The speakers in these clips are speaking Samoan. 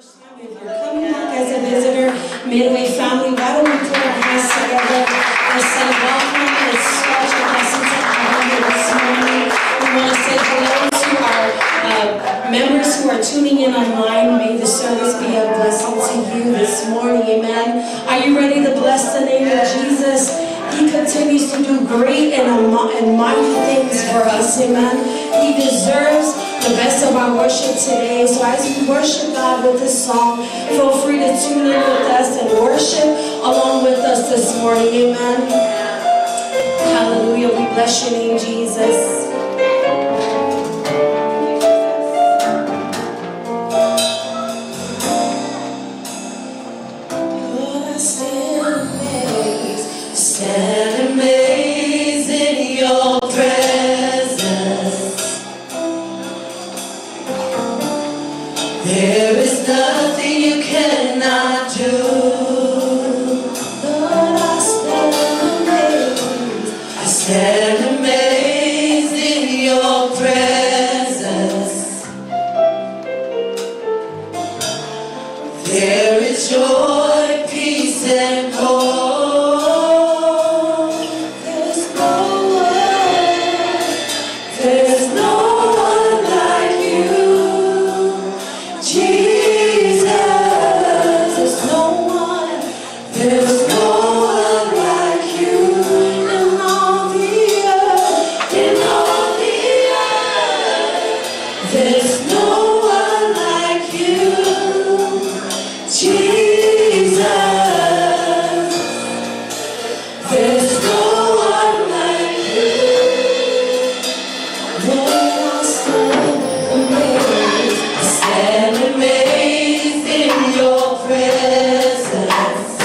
First time, if you're coming back as a visitor, Midway family, why don't we put our hands together and say welcome? It's such a blessing to have you here this morning. We want to say hello to our members who are tuning in online. May the service be a blessing to you this morning. Amen. Are you ready to bless the name of Jesus? He continues to do great and mighty things for us. Amen. He deserves the best of our worship today. So as we worship God with this song, feel free to tune in with us and worship along with us this morning. Amen. Hallelujah. We bless your name, Jesus. Lord, I stand amazed in your presence. There is nothing you cannot do. Lord, I stand amazed. I stand amazed in your presence. There is joy, peace, and hope. There's no one, there's no one like you, Jesus. There's no one, there's no one like you in all the earth, in all the earth. There's no one like you, Jesus. There's no one like you. Lord, I stand amazed, I stand amazed in your presence.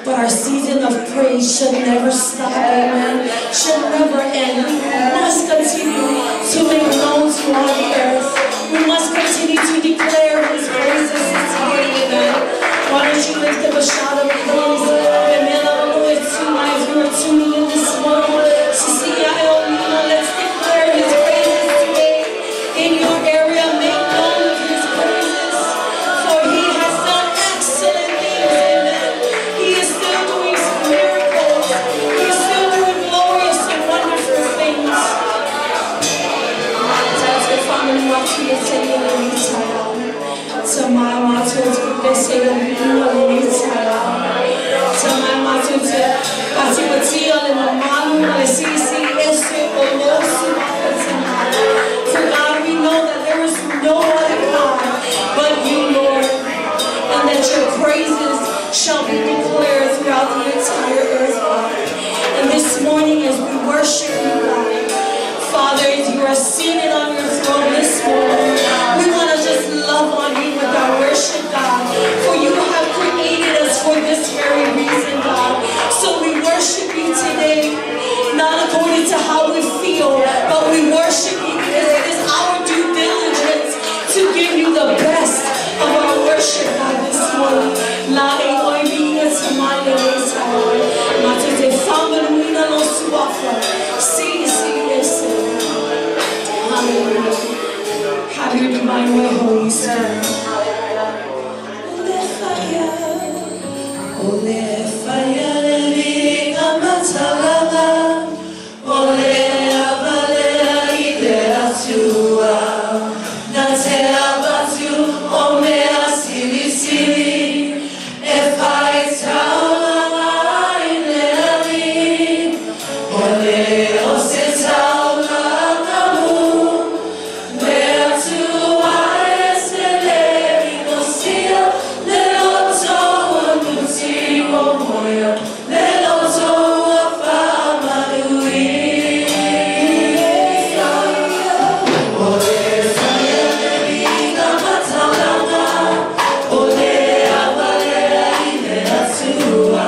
But our season of praise should never stop, amen. Should never end. We must continue to make known to all the earth. We must continue to declare His praises this morning, amen. Why don't you lift up a shout of praise? Amen. If you are tuning in this morning to see let's declare His praises today. In your area, make known of His praises. For He has done excellent things, amen. He is still doing miracles. He is still doing glorious and wonderful things. For God, we know that there is no other God but you, Lord, and that your praises shall be declared throughout the entire earth, God. And this morning, as we worship you, God, Father, as you are seated on your throne this morning, we want to just love on you with our worship, God. For you have created us for this very reason, God. So we worship you today, not according to how we feel, but we worship you because it is our due diligence to give you the best of our worship, God, this morning. La e oi vinga te mai le le tae. Ma te te whamanuina lo suafa. Si, si, ese. Hallelujah. Have your divine way, Holy Spirit. O le whaia le viringa matalanga, o le avalea i le atua, na te avatu o mea silisili, e whai taulanga ai le ali, o le o se taulanga mu, me atua e se le inosia, le loto nuti o moia, le loto a whamanui. O le whaia le vinga matalanga, o le avalea i le atua,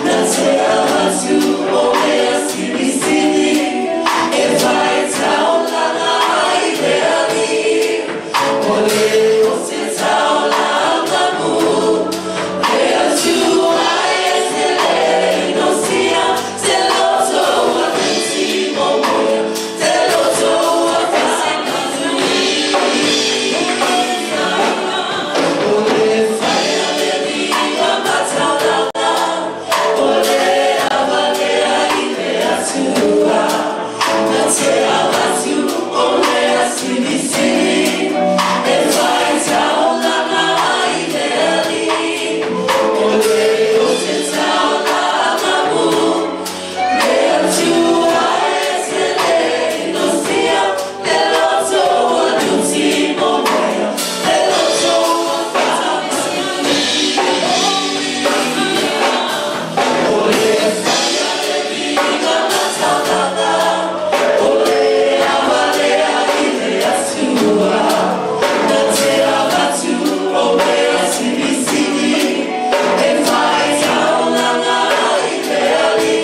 na te avatu o mea silisili, e whai taulanga ai le ali, o le o se taulanga mu, le atua e se le inosia, te loto a kuti mo moia, te loto a whamanui. O le whaia le vinga matalanga, o le avalea i le atua, na te avatu o mea silisili, e whai taulanga ai le ali, o le o te taulanga mu, le atua e te le inosia, le loto a nuti mo moia, le loto a whamanui. O le whaia le vinga matalanga, o le avalea i le atua, na te avatu o mea silisili, e whai taulanga ai le ali,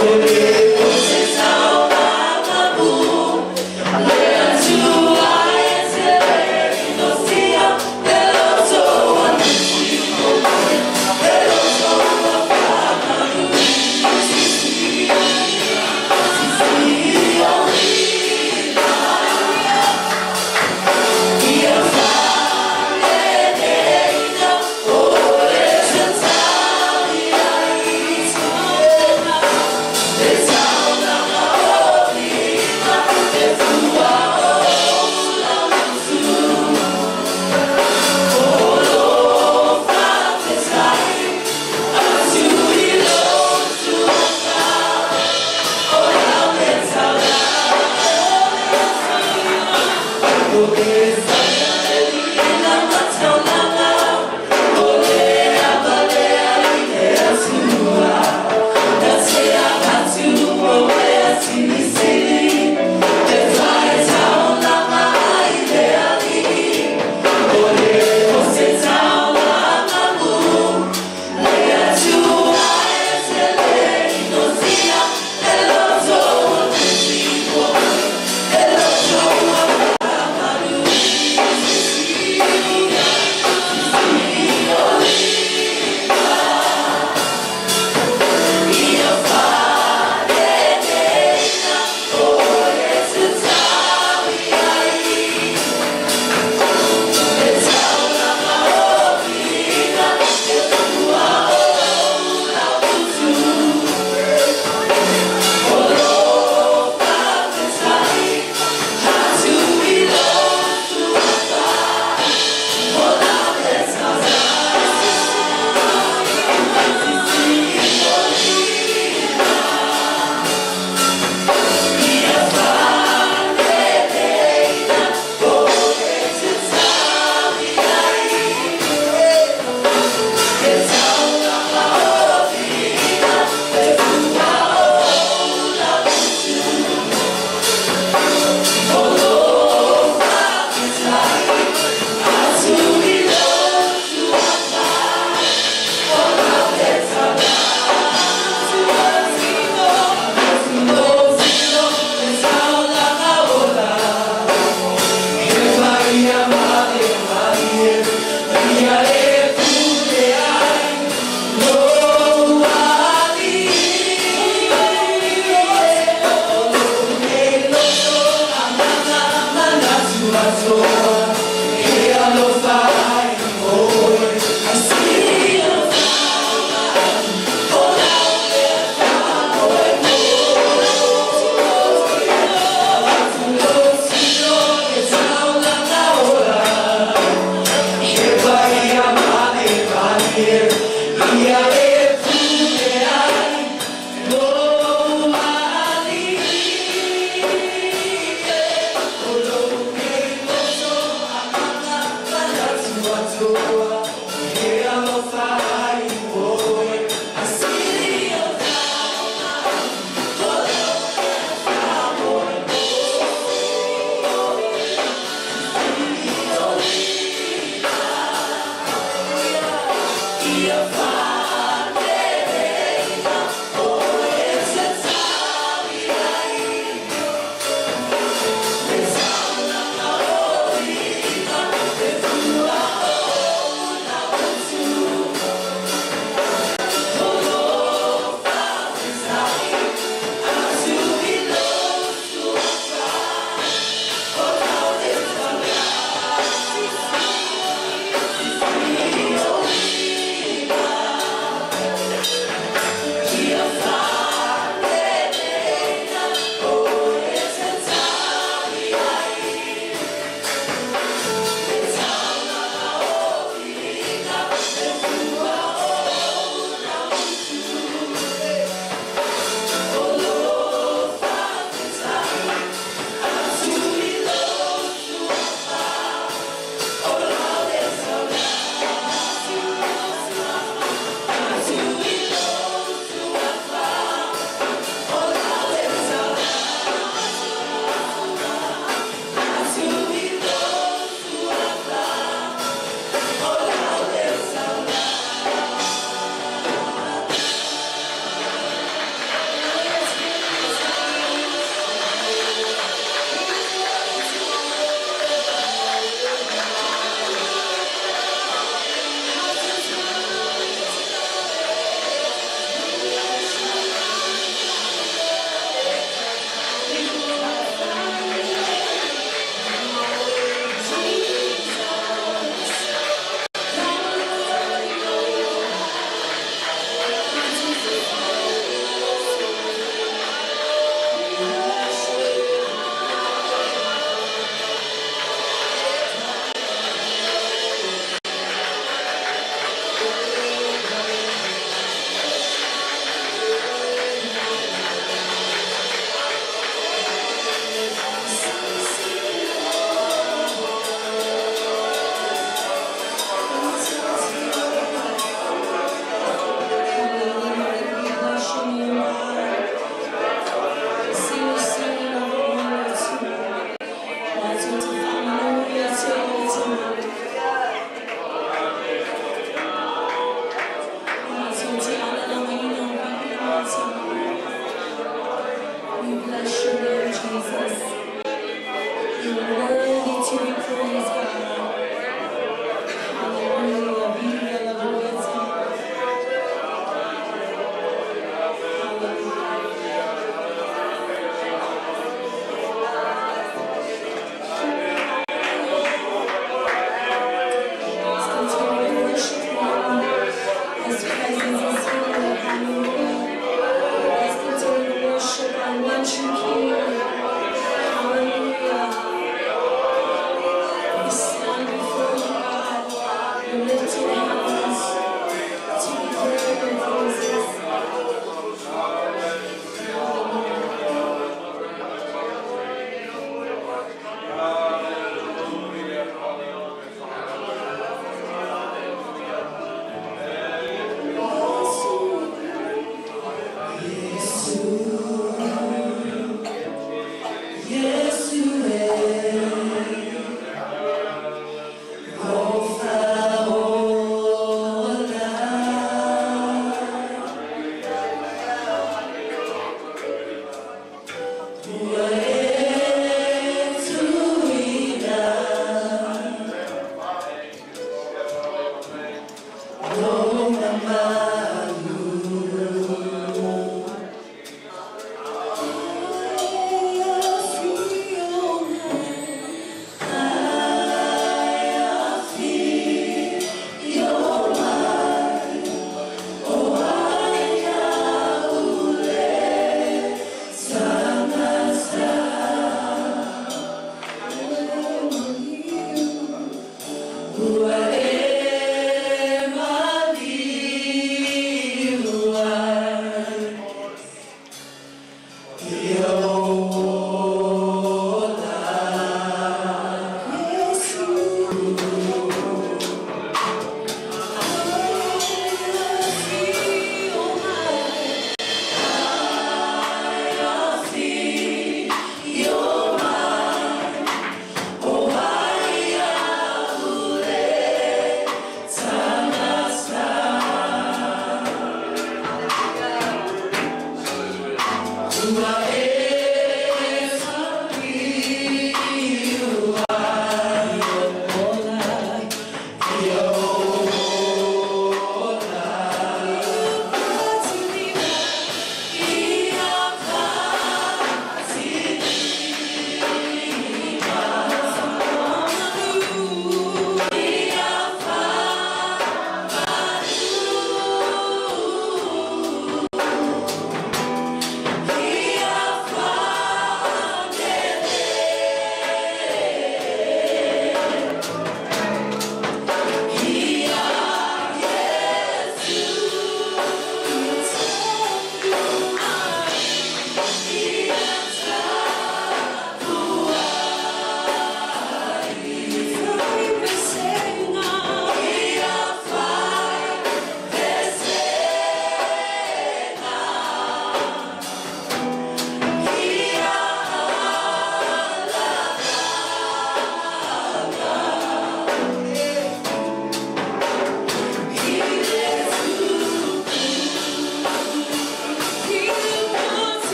o le o te taulanga mu, le atua e te le inosia, le loto a nuti mo moia, le loto a whamanui. Ia whalereina o le tatali ai te taulanga o lima, te fua o lautu. O lo whawhetai, atu i lo tuaka, o lau le taulanga. O le whaia le vinga mataulanga, o le avalea i le atua, na te avatu o mea silisili, e whai taulanga ai le ali, o le o se taulanga mu, le atua.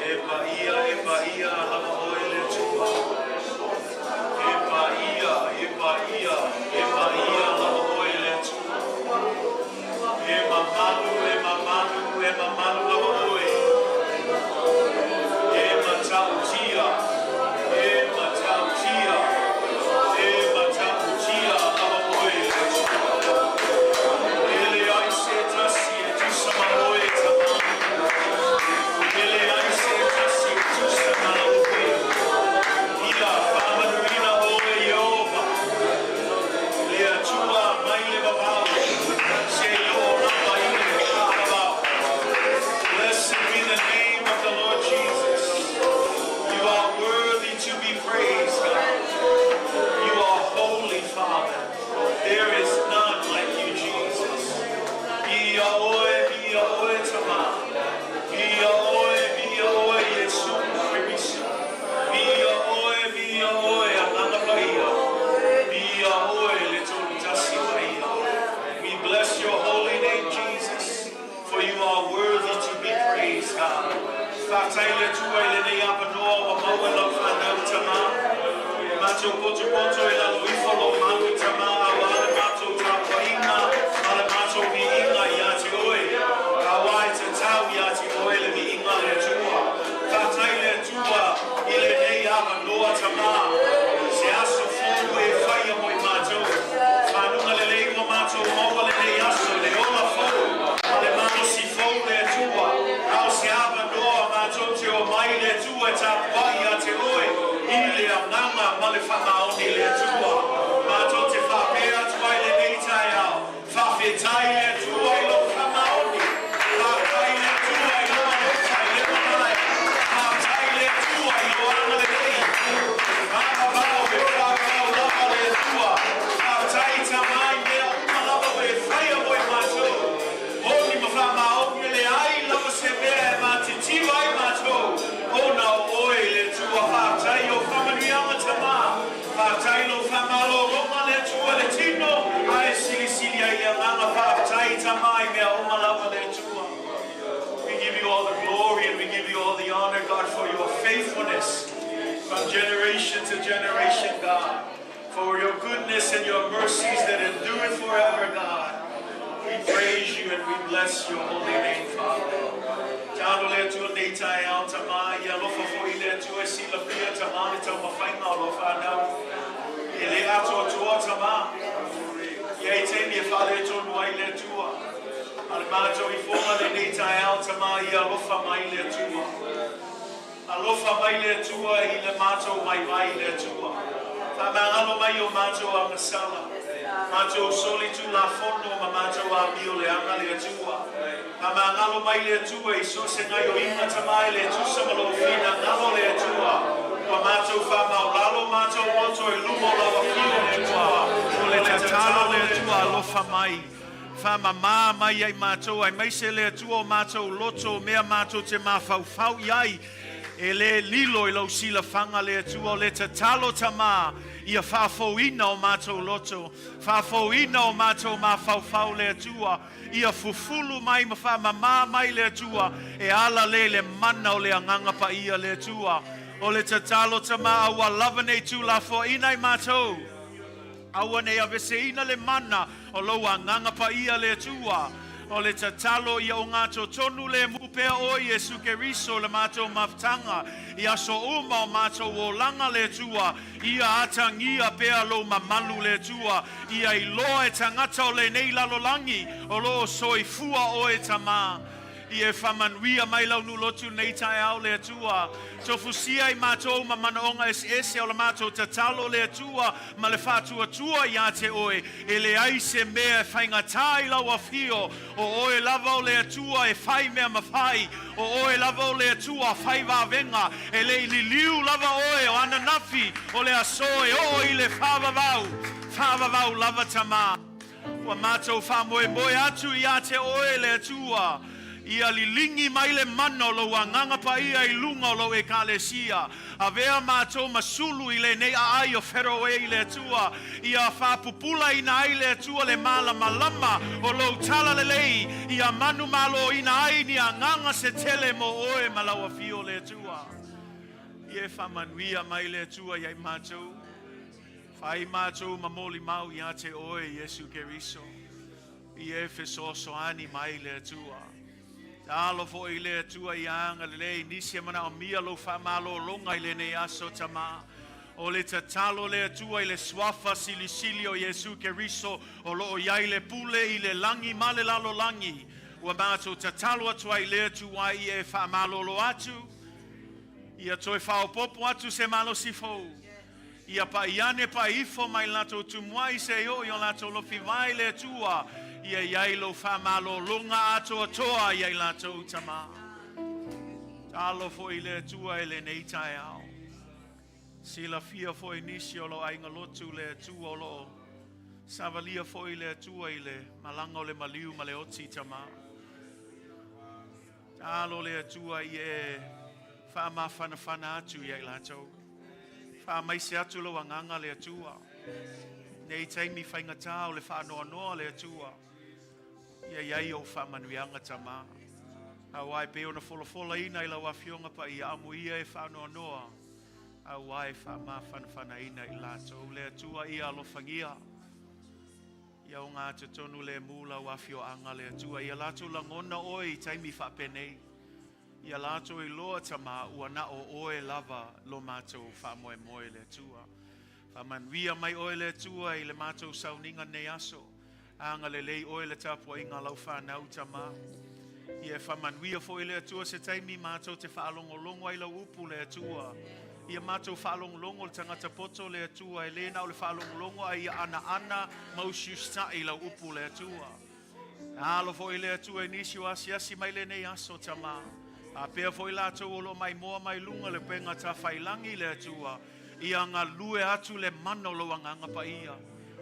E paia, e paia lava oe le Atua. E paia, e paia, e paia lava oe le Atua. E mamalu, e mamalu, e mamalu lava oe. E matautia, e matautia, e matautia lava oe le Atua. E leai se tasi e tusa ma oe Tama. E leai se tasi e tusa ma oe. Ia faamanuina oe Ieova. Le Atua mai le vavau. Seia oo lava i le faavavau. Blessed be the name of the Lord Jesus. You are worthy to be praised, God. You are holy, Father. There is none like you, Jesus. Ia oe, ia oe Tama. Ia oe, ia oe Iesu Keriso. Ia oe, ia oe Agaga Paia. Ia oe le Tolu Tasi Paia. We bless your holy name, Jesus, for you are worthy to be praised, God. Faafetai le Atua i lenei avanoa ua maua lau fanau Tama. Matou potopoto i lalo ifo o lou malu Tama auā le matou tapuaiga ma le matou viiga ia te oe. Auā e tatau ia te oe le viiga le Atua. Faafetai le Atua i lenei avanoa Tama. Se aso fou e faia mo i matou. Fanuga lelei ua matou maua lenei aso le ola fou. Ma le malosi fou le Atua. A o se avanoa matou te omai le Atua e tapuai ia te oe. I le agaga ma le faamaoni le Atua. Matou te faapea atu ai lenei taeao. Faafetai le Atua i lou faamaoni. Faafetai le Atua i lou alofa i le mamae. Faafetai le Atua i lou agalelei. Faavavau e faavavau lava le Atua. Faafetai Tama i mea uma lava ua e faia mo i matou. Moni ma faamaoni e leai lava se mea e matitiva ai matou. Ona o oe le Atua. Faafetai i ou faamanuiaga Tama. Faafetai i lou faamalologa le Atua le tino. Ae silisili ai le agaga faafetai Tama i mea uma lava le Atua. We give you all the glory and we give you all the honor, God, for your faithfulness from generation to generation, God. For your goodness and your mercies that endure forever, God. We praise you and we bless your holy name, Father. Tatalo le Atua lenei taeao Tama ia alofa foi le Atua e silafia Tama le taumafaiga o lau fanau. E le atoatoa Tama. Ia i taimi e faaletonu ai le Atua. A le matou ifoga lenei taeao Tama ia alofa mai le Atua. Alofa mai le Atua i le matou vaivai le Atua. Faamagalo mai o matou agasala. Matou solitulafono ma matou amio leaga le Atua. Faamagalo mai le Atua i so o se gaoioiga Tama e le tusa ma lou finagalo le Atua. Ua matou faamaualalo matou loto i luma o lau afio le Atua. O le tatalo le Atua alofa mai. Faamamā mai ia i matou, aemaise le Atua o matou loto o mea matou te mafaufau i ai, e le lilo i lau silafaga le Atua. O le tatalo Tama, ia faafouina o matou loto, faafouina o matou mafaufau le Atua, ia fufulu mai ma faamamā mai le Atua, e ala lea i le mana o le Agaga Paia le Atua. O le tatalo Tama, aua lava ne i tuulafoaiina i matou. Aua ne i aveseina le mana o lou Agaga Paia le Atua. O le tatalo ia ogatotonu lemu pea oe Iesu Keriso le matou mafutaga i aso uma o matou olaga le Atua. Ia atagia pea lou mamalu le Atua. Ia iloa e tagata o lenei lalolagi o lo o soifua oe Tama. Ia e faamanuia mai lau nuu lotu lenei taeao le Atua. Tofusia i matou ma manaoga eseese o la matou tatalo le Atua ma le faatuatua ia te oe. E leai se mea e faigata i lau afio. O oe lava o le Atua e fai mea mafai. O oe lava o le Atua fai vavega. E le i liliu lava oe o ananafi o le aso e oo i le faavavau. Faavavau lava Tama. Ua matou faamoemoe atu ia te oe le Atua. Ia liligi mai le mana o Lou Agaga Paia i luga o Lou Ekalesia. Avea matou ma sulu i lenei aai o Federal Way i le Atua, ia faapupulaina ai le Atua le malamalama o Lou talalelei, ia manumaloina ai ni agaga se tele mo Oe ma Lau Afio le Atua. Ia e faamanuia mai le Atua ia i matou. Fai matou ma molimau ia te Oe, Iesu Keriso. Ia e fesoasoani mai le Atua. Tatalo foi i le Atua ia agalelei nisi e manaomia lou faamalologa i lenei aso Tama. O le tatalo le Atua i le Suafa Silisili o Iesu Keriso o lo o i ai le pule i le lagi ma le lalolagi, ua matou tatalo atu ai i le Atua ia e faamalolo atu, ia toe faaopoopo atu se malosi fou. Ia pai ane pai ifo mai latou tumuai seia oo i o latou lofivae le Atua, ia i ai lou faamalologa atoatoa ia i latou Tama. Tatalo foi i le Atua i lenei taeao. Silafia foi nisi o lou aiga lotu le Atua o lo o savalia foi le Atua i le malaga o le maliu ma le oti Tama. Tatalo le Atua ia e faamafanafana atu ia i latou. Faamaise atu lou agaga le Atua. Nei taimi faigata o le faanoanoa le Atua. Ia i ai ou faamanuiaga Tama. Auā e pei ona folafolaina i lau Afioga Paia, amuia e faanoanoa, auā e faamafanafanaina i latou. Le Atua ia alofagia. Ia ogatotonu lemu lau afioaga le Atua. Ia latou lagona oe i taimi faapenei. Ia latou iloa Tama ua na o oe lava lo matou faamoemoe le Atua. Faamanuia mai oe le Atua i le matou sauniga nei aso. Agalelei oe le tapuaiga a lau fanau Tama. Ia e faamanuia foi le Atua se taimi matou te faalogologo ai lau upu le Atua. Ia matou faalogologo le tagata poto le Atua e le na o le faalogologo ae ia anaana ma usiusitai lau upu le Atua. Alo foi le Atua i nisi o asiasi mai lenei aso Tama. Faapea foi latou o lo o maimoa mai luga le upega tafailagi le Atua, ia galue atu le mana o lou Agaga Paia.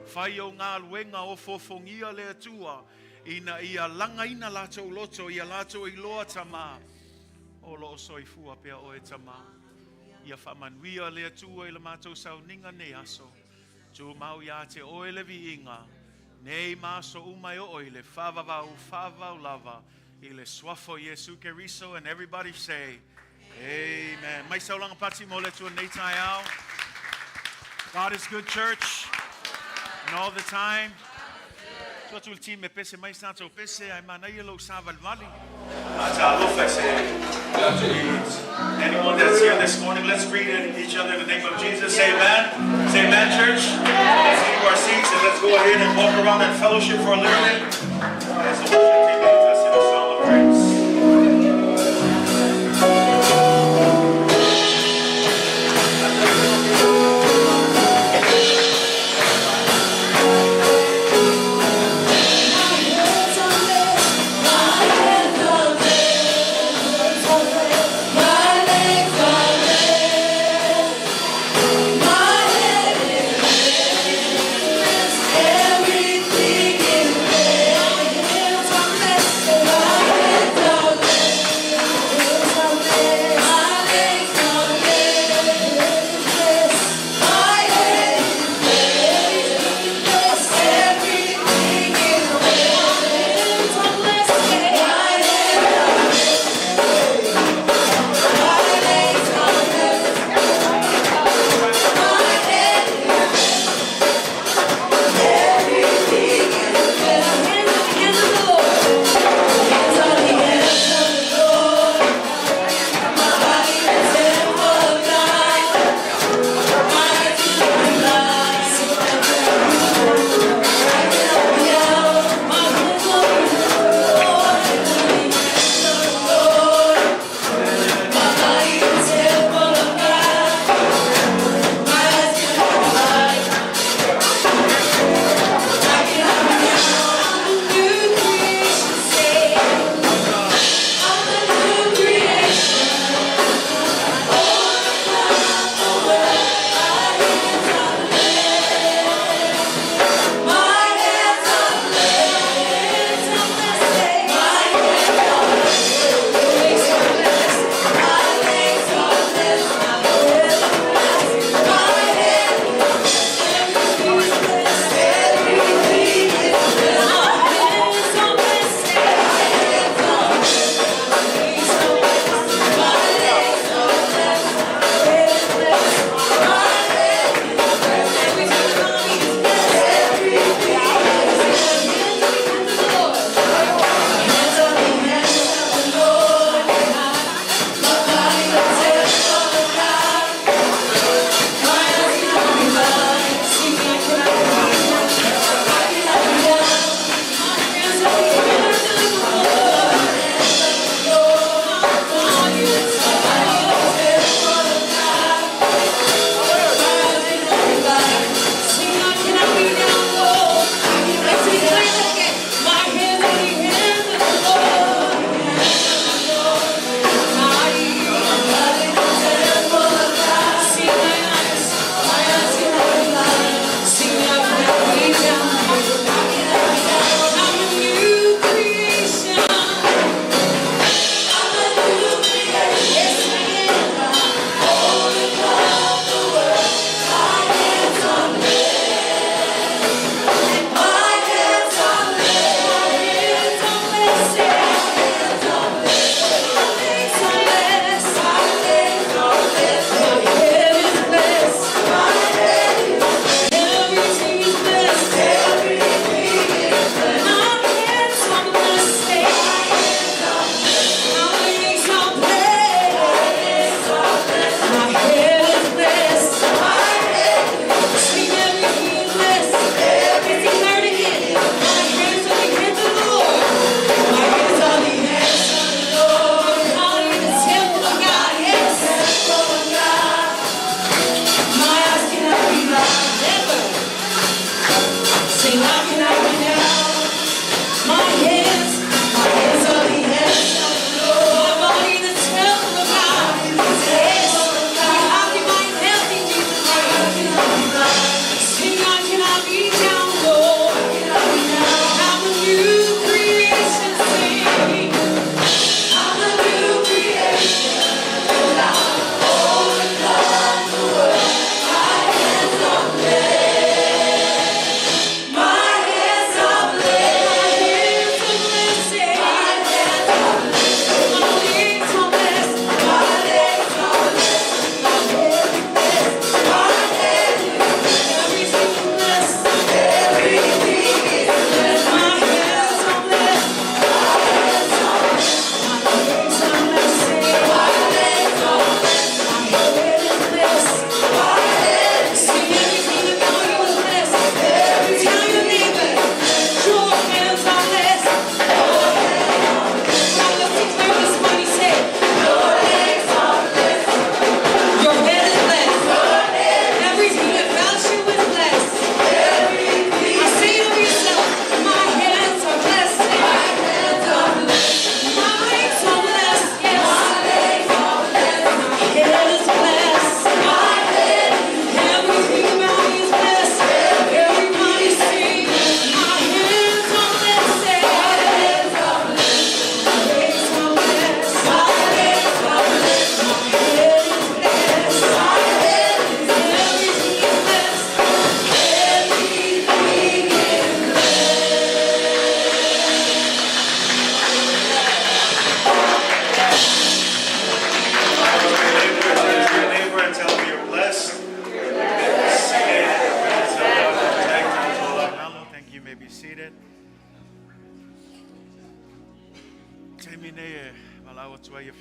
Fai ou galuega ofoofogia le Atua, ina ia lagaina latou loto, ia latou iloa Tama, o lo o soifua pea oe Tama. Ia faamanuia le Atua i le matou sauniga nei aso. Tumau ia te oe le viiga, nei ma aso uma e oo i le faavavau faavavau lava i le Suafa o Iesu Keriso. And everybody say, Amen. Mai saulaga pati mo le Atua nei taeao. God is good, church, and all the time. Tuu atu i le team e pese mai sa tatou pese ae manaia lou savalivali. Talofa i se anyone that's here this morning, let's greet each other in the name of Jesus. Say amen. Say amen, church. Let's get to our seats and let's go ahead and walk around and fellowship for a little bit as the worship team leads us in a song of praise.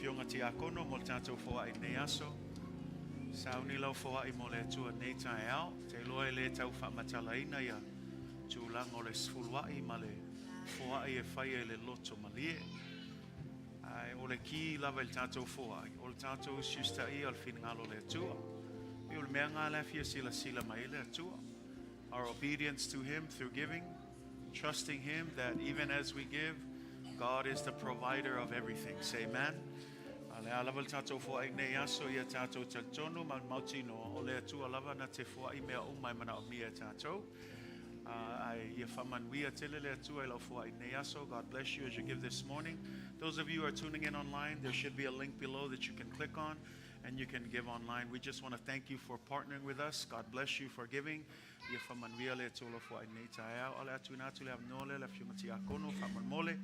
Afioga Tiakono mo le tatou foai i lenei aso. Sauni lau foai mo le Atua i lenei taeao. Ou te iloa e le tau faamatalaina ia tulaga o le sefuluai ma le foai e faia i le loto malie. Ae o le ki lava i le tatou foai, o le tatou usiusitaia o le finagalo o le Atua. E pei o le mea lena la e fia silasila mai ai le Atua. Our obedience to Him through giving, trusting Him that even as we give, God is the provider of everything. Say amen. A o le a lava le tatou foai i lenei aso, ia tatou talitonu ma mautinoa o le Atua lava na te foai mea uma e manaomia e tatou. Ae ia faamanuia tele le Atua i lau foai i lenei aso. God bless you as you give this morning. Those of you who are tuning in online, there should be a link below that you can click on and you can give online. We just want to thank you for partnering with us. God bless you for giving. Ia faamanuia le Atua i lau foai i lenei taeao. O le a tuuina atu le avanoa lea i le Afioga Tiakono faamolemole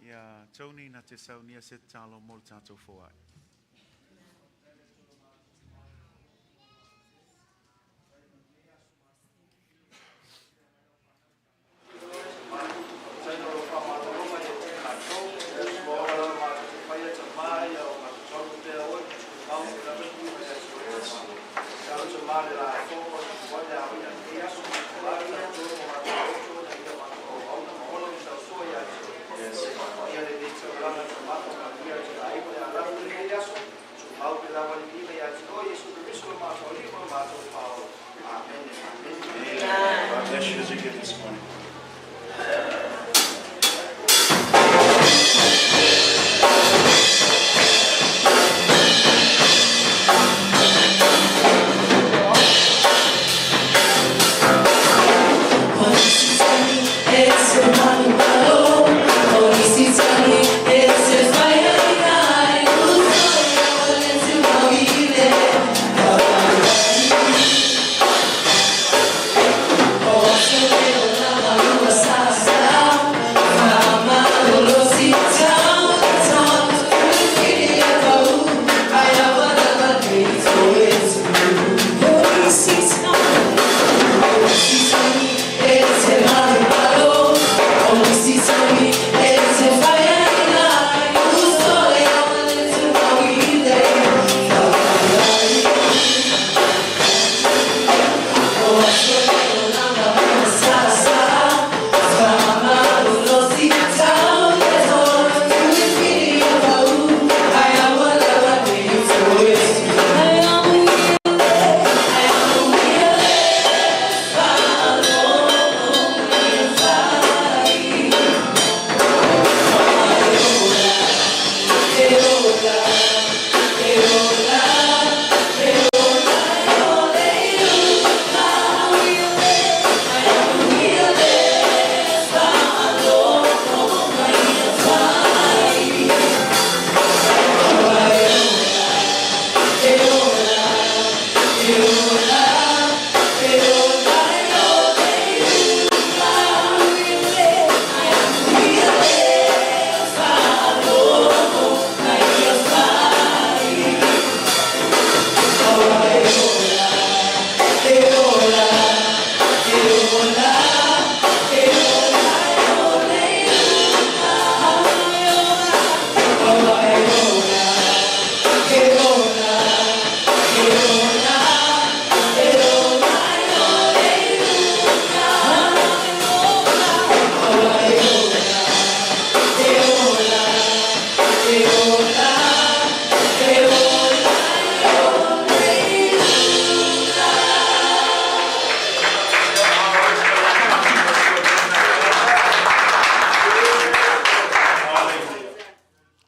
ia Tony na te saunia se tatalo mo le tatou foai. God bless you as you give this morning.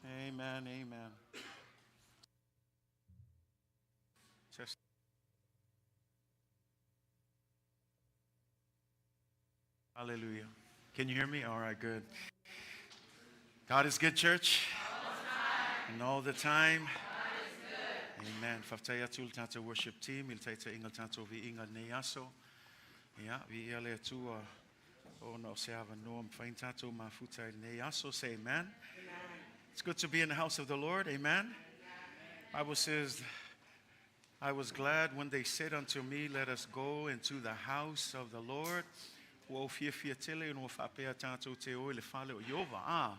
Amen, amen. Just Hallelujah. Can you hear me? All right, good. God is good, church. And all the time. Amen. Faafetai atu i le tatou worship team i le taitaiga o le tatou viiga i lenei aso. Ia, viia le Atua ona o se avanoa mafai ona tatou mafuta i lenei aso. Say amen. It's good to be in the house of the Lord. Amen. Bible says, I was glad when they said unto me, Let us go into the house of the Lord. Ua ou fiafia tele ina ua faapea tatou te o i le fale o Ieova. Ah.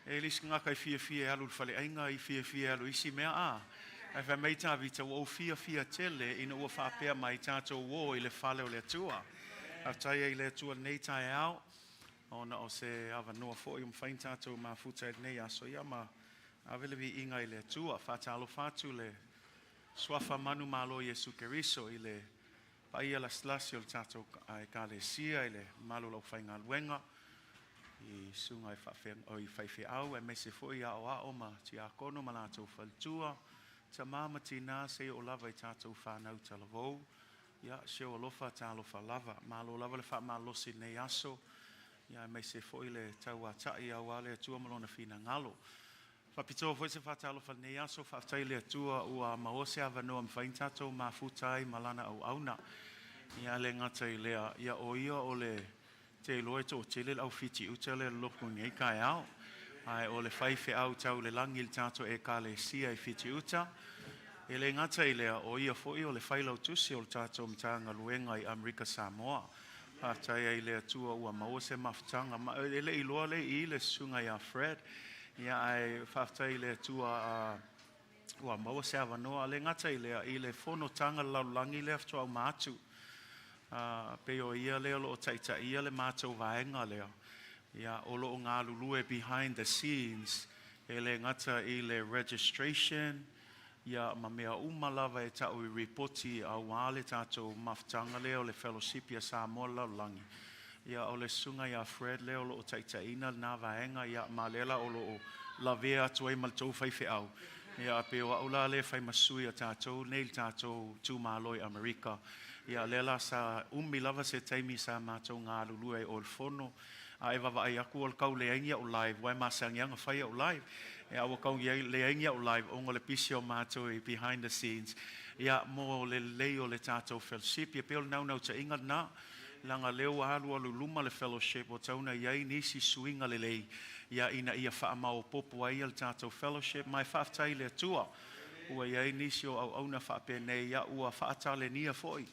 E le isi tagata e fiafia e alu i le faleaiga, e fiafia e alu i isi mea a. Ae fai mai Tavita, ua ou fiafia tele ina ua faapea mai tatou o i le fale o le Atua. Faafetai ai i le Atua i lenei taeao, ona o se avanoa foi ua mafai ona tatou mafuta i lenei aso, ia ma ave le viiga i le Atua. Faatalofa atu le suafa manumalo o Iesu Keriso i le paia lasilasi o le tatou Ekalesia i le mamalu o le aufaigaluega i susuga i faifeau aemaise foi aoao ma tiakono ma latou faletua, tama ma tina seia oo lava i tatou fanau talavou. Ia, si ou alofa talofa lava, malo lava le faamalolosi i lenei aso, ia aemaise foi le tauatai aua le Atua ma lona finagalo. Faapitoa foi se faatalofa i lenei aso, faafetai i le Atua ua maua se avanoa e mafai ona tatou mafuta ai ma lana auauna. Ia le gata i lea, ia o ia o le te iloa e toatele le au fitiuta lea e lolotu i lenei taeao, ae o le faifeau tau le lagi i le tatou Ekalesia i Fitiuta. E le gata i lea, o ia foi o le failautusi o le tatou Matagaluega i Amerika Samoa. Faafetai ai i le Atua ua maua se mafutaga. Ma e le iloa le i le susuga ia Fred. Ia ae faafetai i le Atua ua maua se avanoa. Le gata i lea, i le fonotaga le lalolagi lea faatoa uma atu. Pei o ia lea o lo o taitaia le matou vaega lea. Ia, o lo o galulue behind the scenes e le gata i le registration, ia ma mea uma lava e tau i ripoti aua le tatou mafutaga lea o le fellowship ia Samoa le lalolagi. Ia o le susuga ia Fred lea o lo o taitaiina lena vaega, ia ma lea la o lo o lavea atu ai ma le tou faifeau. Ia pei o au la lea e fai ma sui o tatou nei le tatou itumalo i Amerika. Ia lea la sa umi lava se taimi sa matou galulue ai o le fono, a e vaavaai atu o le tau leai ni au live, aua e masani lava ona fai au live. Ia ua tau leai ni au live ona o le pisi o matou i behind the scenes. Ia mo le lelei o le tatou fellowship, ia pei o le naunautaiga lena. Leaga lea ua alu alu i luma le fellowship o tatau ona i ai nisi suiga lelei ia ina ia faamaopoopo ai le tatou fellowship. Ma e faafetai i le Atua ua i ai nisi o auauna faapenei, ia ua faatalenia foi,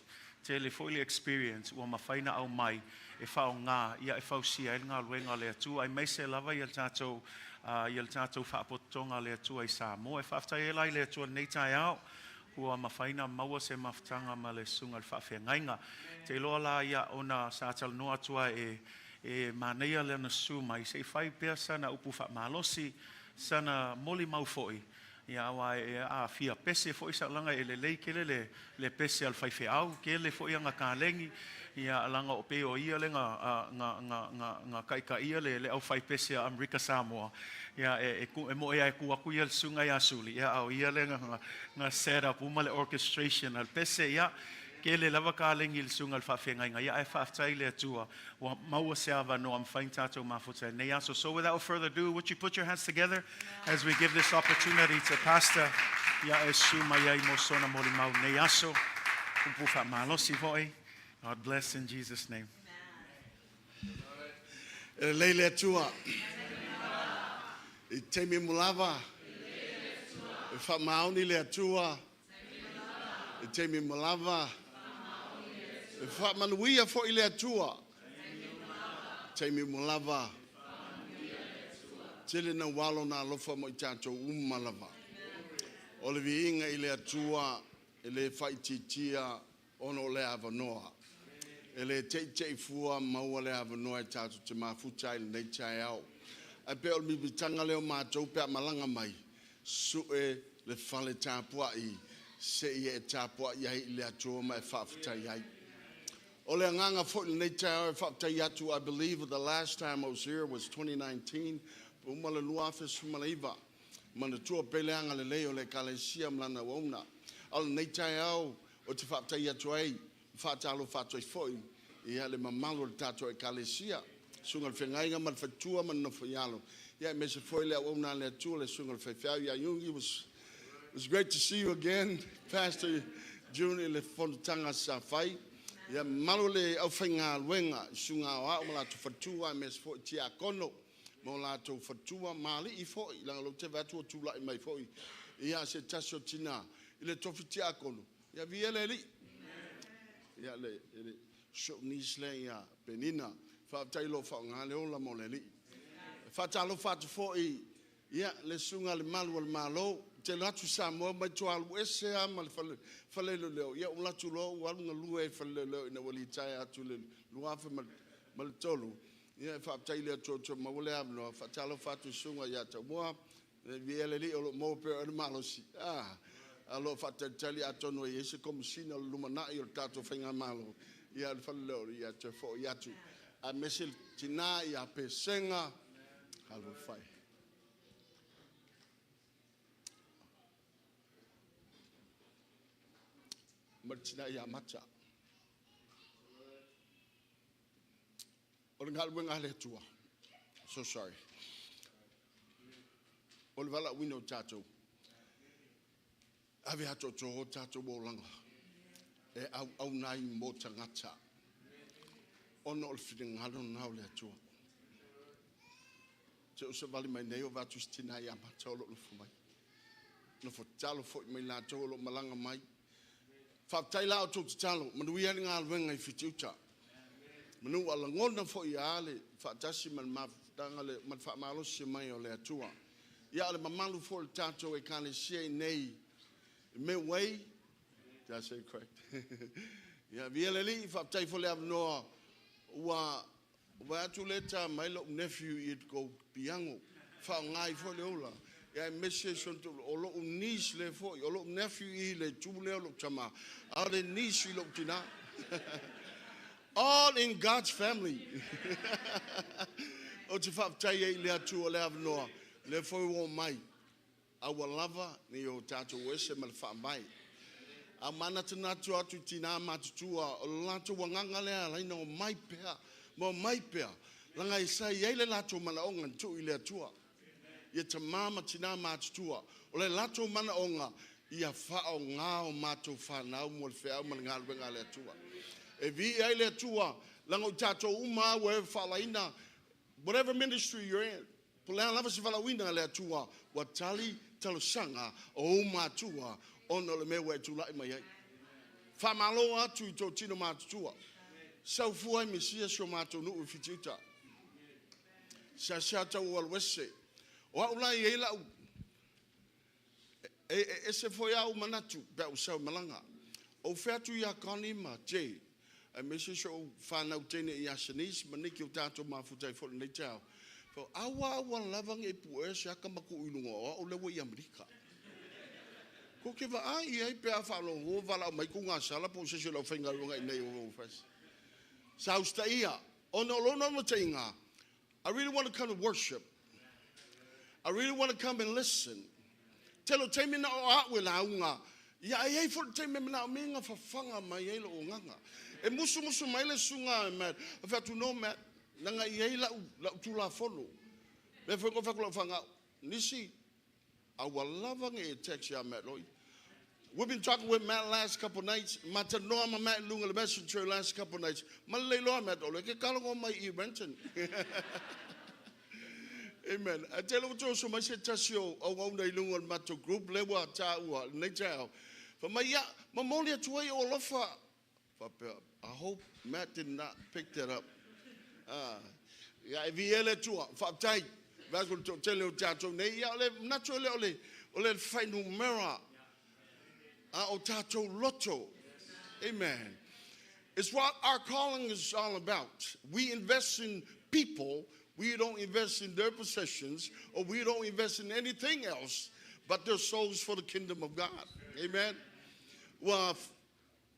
tele foi le experience ua mafai ona aumai e faaaoga ia e fausia ai le galuega a le Atua, aemaise lava ia le tatou faapotopotoga a le Atua i Samoa. E faafetai ai la i le Atua i lenei taeao ua mafai ona maua se mafutaga ma le susuga i le faafeagaiga. Te iloa la ia ona sa talanoa atu lava e manaia lana susu mai se i fai pea sana upu faamalosi, sana molimau foi. Ia aua e aafia pese foi saulaga e lelei tele le pese a le faifeau, tele foi ana taleni, ia laga o pei o ia le na taitaia le aufaipese a Amerika Samoa. Ia e moe ai tu atu ia le susuga ia Suli, ia a o ia le na set up uma le orchestration a le pese, ia tele lava taleni i le susuga i le faafeagaiga, ia ae faafetai i le Atua ua maua se avanoa mafai ona tatou mafuta i lenei aso. So without further ado, would you put your hands together as we give this opportunity to Pastor ia e susu mai ai mo sona molimau lenei aso. Upu faamalosi foi. God bless in Jesus' name. E lelei le Atua. I taimi uma lava. E faamaoni le Atua. I taimi uma lava. E faamanuia foi le Atua. I taimi uma lava. Tele na ualo na alofa mo i tatou uma lava. O le viiga i le Atua e le faaitiitia ona o le avanoa. E le teitei fua maua le avanoa e tatou te mafuta ai lenei taeao. Ae pei o le mimitaga lea o matou pe a malaga mai, sue le fale tapuai se i e tapuai ai i le Atua ma e faafetai ai. O le agaga foi lenei taeao e faafetai atu. I believe the last time I was here was 2019, uma le 2019. Manatua pea le agalelei o le Ekalesia ma lana auauna. A o lenei taeao o te faafetai atu ai, faatalofa atu ai foi ia le mamalu o le tatou Ekalesia, susuga i le feagaiga ma le faletua ma le nofo i alo. Ia aemaise foi le auauna a le Atua le susuga i le faifeau ia Iugi. It was great to see you again, Pastor June, i le fonotaga sa fai. Ia mamalu le aufaigaluega, susuga aoao ma latou faletua, aemaise foi tiakono ma o latou faletua, ma alii foi, leaga lou te vaai atu ua tulai mai foi ia se tasi o tina i le tofi tiakono. Ia viia le Alii. Ia le showniece lea ia Penina. Faafetai o lo o faaaoga le ola mo le Alii. Faatalofa atu foi ia le susuga i le Malu o le Malo, ou te alu atu i Samoa mai toe alu ese lava ma le fale, fale leoleo, ia ou alu atu loa ua alu galue ai i le fale leoleo ina ua litaea atu i le 2003. Ia e faafetai i le Atua ua toe maua le avanoa. Faatalofa atu i le susuga ia Taumua, viia le Alii o lo o maua pea e oe le malosi. Ah, o lo o faatalitali atonu e i ai se komesina o le lumanai o le tatou faigamalo, ia le fale leoleo ia toe foi atu. Aemaise le tina ia Pesega, Talofa e. Ma le tina ia Mata. O le galuega a le Atua. So sorry. O le valaauina o tatou. Ave atoatoa o tatou olaga e auauna ai mo tagata. Ona o le finagalo lena o le Atua. Te o savali mai nei o vaai atu i si tina ia Mata o lo o nofo mai. Nofo tatalo foi mai latou o lo o malaga mai. Faafetai la o tou tatalo, manuia le galuega i Fitiuta. Manu ua lagona foi ia le faatasi ma le mafutaga ma le faamalosi mai o le Atua. Ia o le mamalu foi o le tatou ekalesia i nei Midway. Did I say it correct? Ia viia le Alii, faafetai foi le avanoa ua vaai atu lea ta mai lou nephew i kou piano faaaoga ai foi le ula. Ia aemaise si o lou niece lea foi, o lou nephew i le itu lea o lou tama, a o le niece i lou tina. All in God's family. Ou te faafetai ai i le Atua o le avanoa, lea foi ua omai, a ua lava ni o tatou ese ma le faavae. A manatunatu atu i tina matutua, o le latou agaga lea ala ai ona omai pea, ma omai pea, leaga e sa i ai le latou manaoga na tuu i le Atua. Ia tama ma tina matutua, o le latou manaoga, ia faaaoga o matou fanau mo le feau ma le galuega a le Atua. E viia ai le Atua, leaga o tatou uma lava ua e faalaina, whatever ministry you're in, po o le a lava se valaauina a le Atua, ua tali talosaga o ou matua ona o le mea ua e tulai mai ai. Faamalo atu i totino matutua. Saufua ai Mesia si o matou nuu i Fitiuta. Seasea tau alu ese. O au la e i ai lau... E ese foi lava ou manatu pe a ou sau i malaga. Ou fai atu ia Connie ma Jay, aemaise si ou fanau teine ia Shanice ma Nicky o tatou mafuta ai foi i lenei taeao. Fai, aua aua lava ne i puea se ata ma tuu i luga o au lea ua i Amerika. Tou te vaai i ai pe a faalogo valaau mai tuugasala po o se isi o le aufaigaluega i inei o Office. Sa usitaia, ona o lona naunautaiga, I really want to come to worship. I really want to come and listen. Tele o taimi na o au e lauga, ia ae i ai foi le taimi e manaomia na fafaga mai ai lou agaga. E musumusu mai le susuga Matt, ou fai atu, no Matt, leaga e i ai lau, lau tulafono. Lea foi na ou fai atu i lau fanau, nisi, aua lava ne i e text ia Matt Loi. We've been talking with Matt last couple nights. Ma talanoa ma Matt i luga o le messenger last couple nights. Ma lelei loa Matt, o lea e te talanoa mai i Renton. Amen. Ae tele ua toe oso mai se tasi o auauna i luga o le matou group lea ua taua i lenei taeao. Fai mai, ia, momoli atu ai ou alofa. Faapea, I hope Matt did not pick that up. Ah, ia, e viia le Atua. Faafetai. Vaai atu i le toatele o tatou nei. Ia, o le manatu e le o le, o le fuainumera, a o tatou loto. Amen. It's what our calling is all about. We invest in people. We don't invest in their possessions, or we don't invest in anything else but their souls for the kingdom of God. Amen. Ua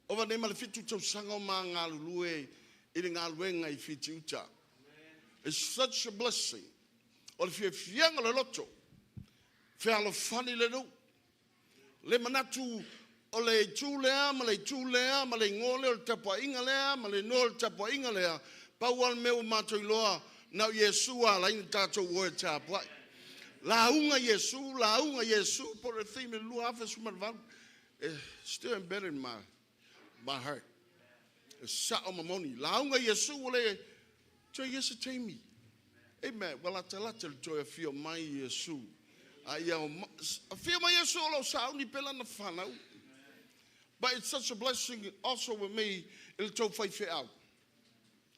ova nei ma le 7 tausaga o ma galulue i le galuega i Fitiuta. It's such a blessing. O le fiafiaga o le loto, fealofani le nuu. Le manatu o le itu lea ma le itu lea ma le igoa lea o le tapuaiga lea ma le igoa o le tapuaiga lea, pau lava le mea ua matou iloa, na o Iesu a ala ai ona tatou o e tapuai. Lauga Iesu, lauga Iesu, po o le theme i le 2018, e still embedded in my heart. E sao ma moni. Lauga Iesu ua le toe i ai se taimi. Amen. Ua latalata le toe afio mai Iesu. A ia afio mai Iesu o lo o sauni pea lana fanau. But it's such a blessing also with me i le tou faifeau.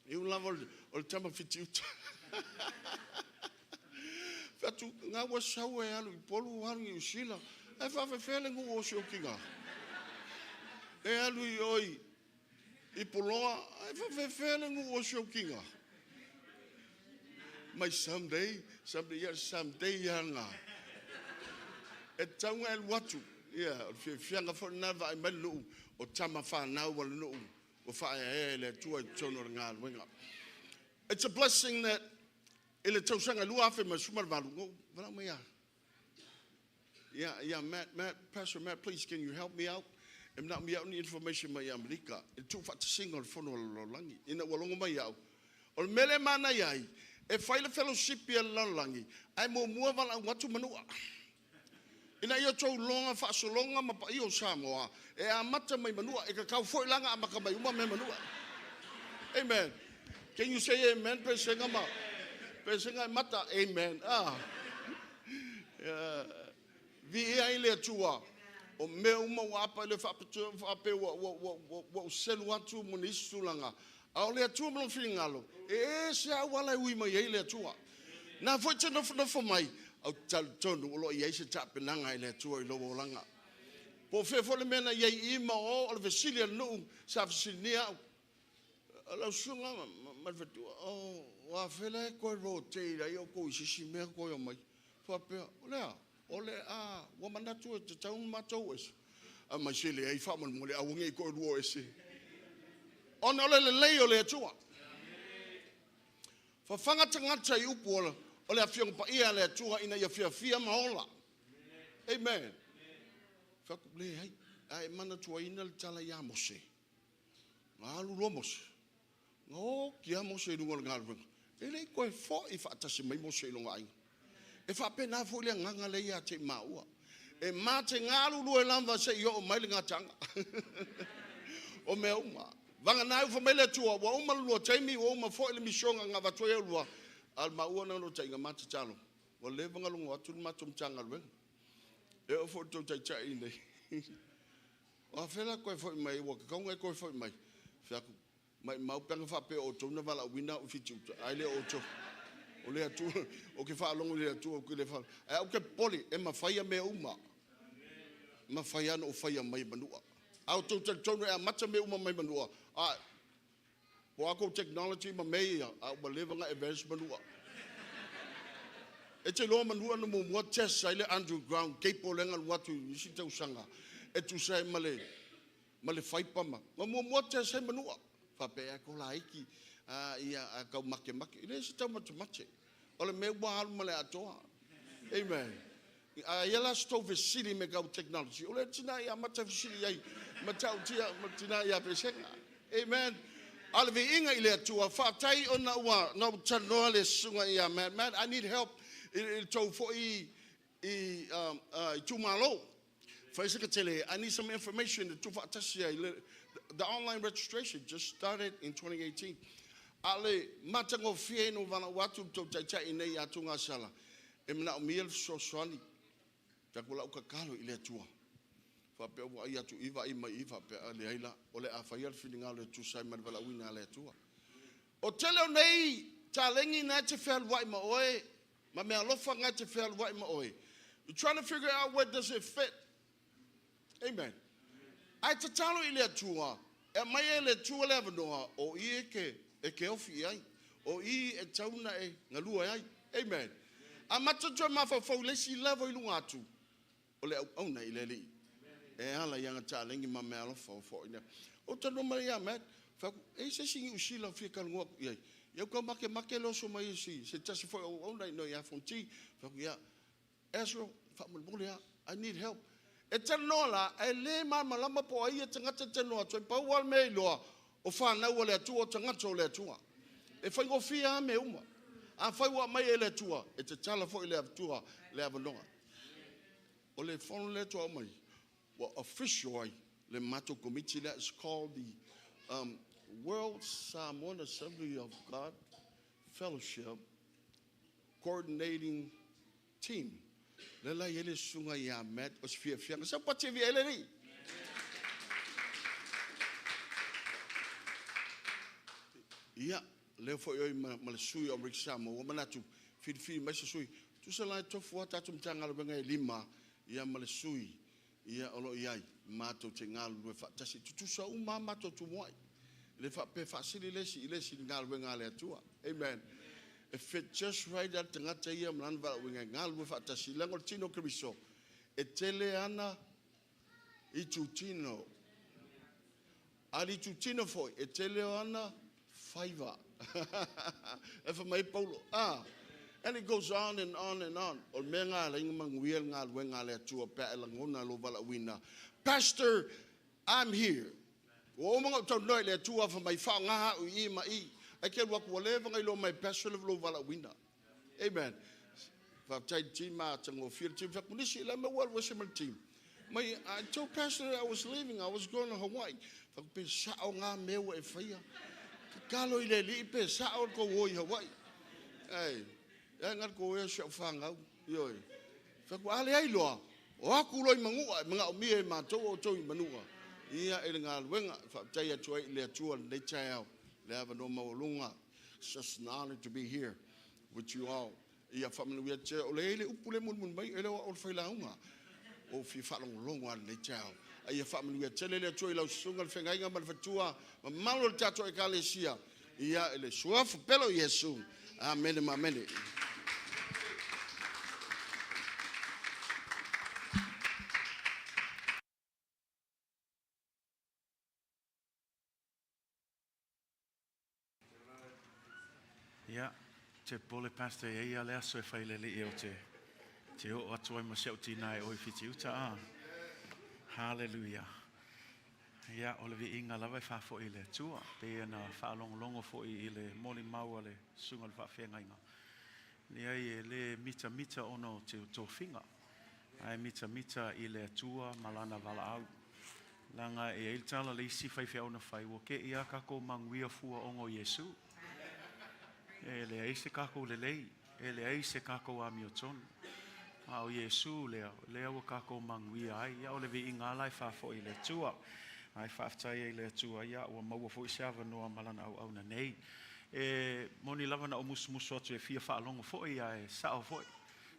E ui lava o le tama fitiuta. Fai atu, nga ua sau e alu i Upolu alu i Niu Sila, ae faafefea le nuu o si ou tina? E alu i o i Puloa, ae faafefea le nuu o si ou tina? Mai someday, someday, ia someday lava lena. E tatau ona e alu atu. Ia, o le fiafiaga foi lena vaai mai le nuu o tama fanau a le nuu ua faaeaea e le Atua i totonu o le galuega. It's a blessing that i le tausaga 2018, na ou valaau mai ia ia Matt, Matt, Pastor Matt, please can you help me out? E manaomia au ni information mai Amerika i le tuufaatasiga o le fono a le lalolagi. Ina ua logo mai au, o le mea lea e manaia ai, e fai le fellowship a le lalolagi, ae muamua valaau atu Manua. Ina ia outou iloga faasologa ma paia o Samoa, e amata mai Manua, e tatau foi la ona amata mai uma mea Manua. Amen. Can you say amen? Pesega ma pesega e mata. Amen. Ah. Viia ai le Atua. O mea uma ua apa i le faapea ua ou selu atu ma nisi tulaga. A o le Atua ma lona finagalo, e ese lava auala e ui mai ai le Atua. Na foi te nofonofo mai, ou te talitonu o lo o i ai se tapenaga e le Atua i lou olaga. Po o fea foi le mea na i ai i ma o, o le fesili a le nuu sa fesiligia au. Lau susuga ma le faletua, o afea la e toe rotate ai outou i se isi mea toe omai? Faapea, o le a? O le a, ua manatu e tatau ona matou o ese. Aumai se leai faamolemole, aua ne i toe lua o ese. Ona o le lelei o le Atua. Fafaga tagata i upu o le Afioga Paia a le Atua ina ia fiafia ma ola. Amen. Fai atu, leai, ae manatuaina le tala ia Mose. Na alu loa Mose, na oti lava Mose i luga o le galuega. E le i toe foi faatasi mai Mose i lona aiga. E faapena foi le agaga lea ia te i maua. E ma te galulue lava seia oo mai le gataaga. O mea uma. Vagana ai ua fai mai le Atua, ua uma le lua taimi, ua uma foi le misioga na avatu ai oulua, a o le maua naunautaiga ma tatalo, ua leva ona logo atu le matou Matagaluega. E oo foi i le tou Taitai i inei. O afea la e toe foi mai ai, ua tatau ona e toe foi mai? Fai atu, maumau pe ana faapea o outou na valaauina au i Fitiuta, ae le o outou. O le Atua, ou te faalogo i le Atua, ou te le faalogo. Ae ou te popole, e mafai mea uma. E mafai lava ona ou faia mai e Manua. A outou talitonu e amata mea uma mai Manua, a po o a tou technology ma mea ia, a ua leva ona advance Manua. E te iloa Manua na muamua test ai le underground cable lea na alu atu i isi tausaga e tusa ai ma le ma le faipa ma na muamua test ai Manua. Faapea e ko laiti a ia a tau matemate. E le se tau matemate. O le mea ua alu ma le atoa. Amen. A ia la se tou fesili me kau technology, o le tina ia amata fesili ai ma ta'utia ma tina ia pesega. Amen. A o le viiga i le Atua, faafetai ona ua na ou talanoa le susuga ia Matt. Matt, I need help i le tou foi i itumalo. Fai se tele, I need some information e tuufaatasi ai the online registration just started in 2018. A o le matagofie ina ua valaau atu le tou Taitai nei ia Tugasala, e manaomia le fesoasoani. Tatou lau tatalo i le Atua. Faapea ua ai atu i vaai mai i faapea a leai la, o le a faia le finagalo e tusa ai ma le valaauina a le Atua. O tele o nei taleni na e te fealuai ma oe, ma mea alofa na e te fealuai ma oe. You're trying to figure out where does it fit. Amen. Ae tatalo i le Atua, e aumai e le Atua le avanoa, o i e ke ofi i ai. O i e tau na e galue ai. Amen. Amata toe mafaufau i le isi level i luga atu, o le auauna i le Alii. E ala i ana taleni ma mea alofa o foaiina. O talanoa mai ia Matt, fai atu, e i se isi Niu Sila o fia talanoa atu i ai. Ia tau makemake le oso mai e se tasi foi o auauna i ia Fonti. Fai atu, ia, Ezra, faamolemole lava, I need help. E talanoa la, ae le malamalama po o ai ia tagata e talanoa atu ai. Pau lava le mea e iloa, o fanau a le Atua, o tagata o le Atua. E faigofie lava mea uma. Afai ua aumai e le Atua, e tatala foi e le Atua le avanoa. O le fono lea ua aumai, ua official ai le matou committee lea, is called the World Samoan Assembly of God Fellowship Coordinating Team. Lea la i ai le susuga ia Matt o se fiafiaga. Sau pati e via ai le alii. Ia, lea foi oi ma le sui o Amerika Samoa, ua manatu, filifili mai se sui. Tusa la e tofu lava tatou Matagaluega e 5 ia ma le sui ia o lo o i ai matou te galulue faatasi. E tutusa uma lava matou tumuai. E le faapea e faasili le isi i le isi i le galuega a le Atua. Amen. E fit just right lava le tagata ia ma lana valaauina e galulue faatasi, leaga o le tino o Keriso e tele ana itutino. A o le itutino foi e tele o ana faiva. E fai mai Paulo, ah, and it goes on and on and on. O le mea lena e ala ai ona manuia le galuega a le Atua pe a e lagona lou valaauina. Pastor, I'm here. Ua uma ona ou talanoa i le Atua fai mai, faaaoga au i i ma i. Ae te alu atu ua leva ona iloa mai e Pastor lou valaauina. Amen. Faafetai i le team, matagofie le team. Fai atu nisi, le mea ua alu ese ma le team. Mai, I told Pastor that I was leaving, I was going to Hawaii. Fai atu, pe sao ngā mea ua e faia. Tatalo i le Alii pe sao le tou o i Hawaii. Ai, e nga le tou ea si au whanau. Ioi. Fai atu, a leai loa, o aku loa i Manua, e manaomia e matou o outou i Manua. Ia e le galuega, faafetai atu ai i le Atua lenei taeao, le avanoa maualuga. It's just an honor to be here with you all. Ia faamanuia te, o le ai le upu le mulimuli mai, e le o au o le failauga. O fia faalogologo lava i lenei taeao. A ia faamanuia tele le Atua i lau susuga le feagaiga ma le faletua, mamalu o le tatou Ekalesia, ia i le suafa pele o Iesu. Amene ma amene. Ia, te popole Pastor e iai a le aso e fai le alii o te te oo atu ai ma si au tina e o i Fitiuta a. Hallelujah. Ia, o le viiga lava e faafoi i le Atua, pei ona faalogologo foi i le molimau a le susuga o le faafeagaiga. Leai, e le mitamita ona o te tofiga, ae mitamita i le Atua ma lana valaau. Leaga e i ai le tala a le isi faifeau na fai, ua te i lava tatou manuia fua ona o Iesu. E leai se tatou lelei, e leai se tatou amiotonu. A o Iesu lea, lea ua tatou manuia ai. Ia o le viiga lava la e faafoi i le Atua. Ae faafetai ai i le Atua, ia ua maua foi se avanoa ma lana auauna nei. E moni lava na ou musumusu atu e fia faalogo foi, ae sao foi.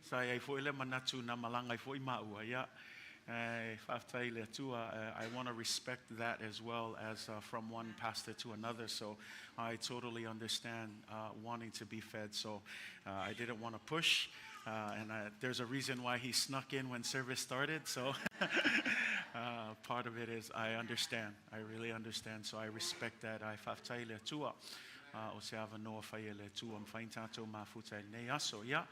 Sa i ai foi le manatu na malaga ai foi maua, ia, e faafetai i le Atua. I want to respect that as well as from one pastor to another, so I totally understand wanting to be fed, so I didn't want to push, and there's a reason why he snuck in when service started, so part of it is I understand, I really understand, so I respect that. Ae faafetai i le Atua o se avanoa fai e le Atua mafai ona tatou mafuta i lenei aso. Ia,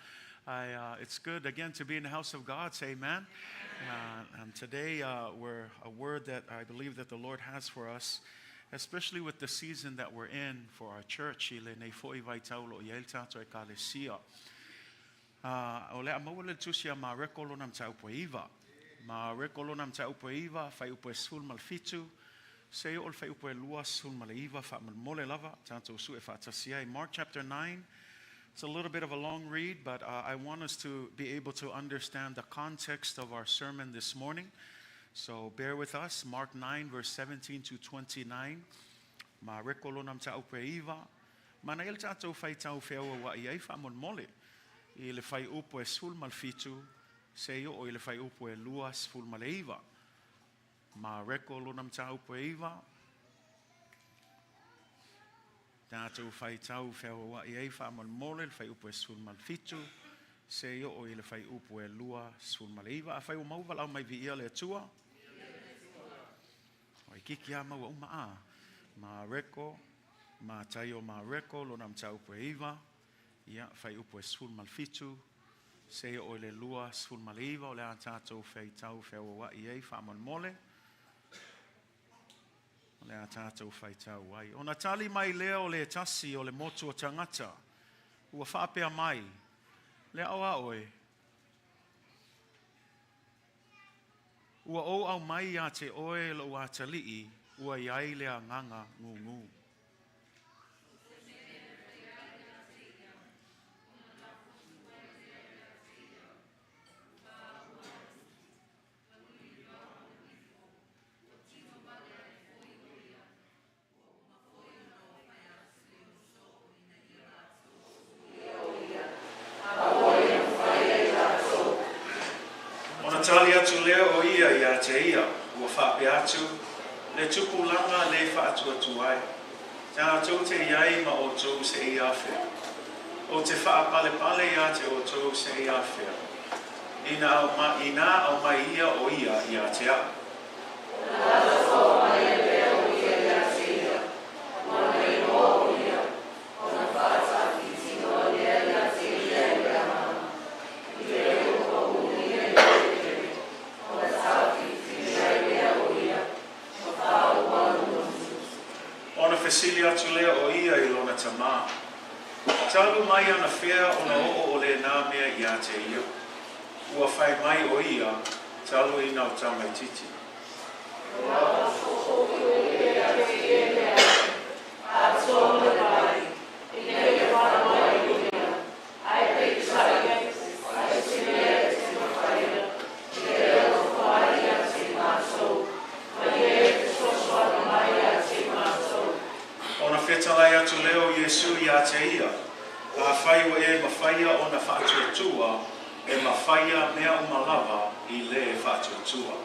it's good again to be in the house of God. Say amen. And today we're a word that I believe that the Lord has for us, especially with the season that we're in for our church, i lenei foi vaitau o lo o i ai le tatou Ekalesia. O le a maua le tusi a Mareko lona mataupu e 9. Mareko lona mataupu e 9, fuaiupu e 17, seia oo i le fuaiupu e 29, faamolemole lava, tatou sue faatasi ai. Mark chapter 9, it's a little bit of a long read, but I want us to be able to understand the context of our sermon this morning. So bear with us. Mark 9, verse 17 to 29. Mareko lona mataupu e 9. Manaia le tatou faitau feauauai ai faamolemole i le fuaiupu e 17 seia oo i le fuaiupu e 29. Mareko lona mataupu e 9. Tatou faitau feauauai ai faamolemole le fuaiupu e 17 seia oo i le fuaiupu e 29. Afai ua maua valaau mai viia le Atua. Waikiki a maua uma a. Mareko, Mataio Mareko lona mataupu e 9, ia, fuaiupu e 17, seia oo i le 29 o le a tatou faitau feauauai ai faamolemole. O le a tatou faitau ai. Ona tali mai lea o le tasi o le motu o tagata, ua faapea mai, Le ao a oe, ua ou aumai ia te oe lou atalii ua i ai le agaga gūgū. faapea atu, Le tupulaga lē faatuatua e, tatou te i ai ma outou seia afea? Ou te faapalepale iā te outou seia afea, ina inā aumai ia o ia iā te a'u. Ona fesili atu lea o ia i lona tamā, Talu mai anafea ona oo o lēnā mea iā te ia? Ua fai mai o ia, Talu ina o tamaititi. Ona fetalai atu lea o Iesu iā te ia, Afai ua e mafaia ona faatuatua, e mafaia mea uma lava i lē faatuatua.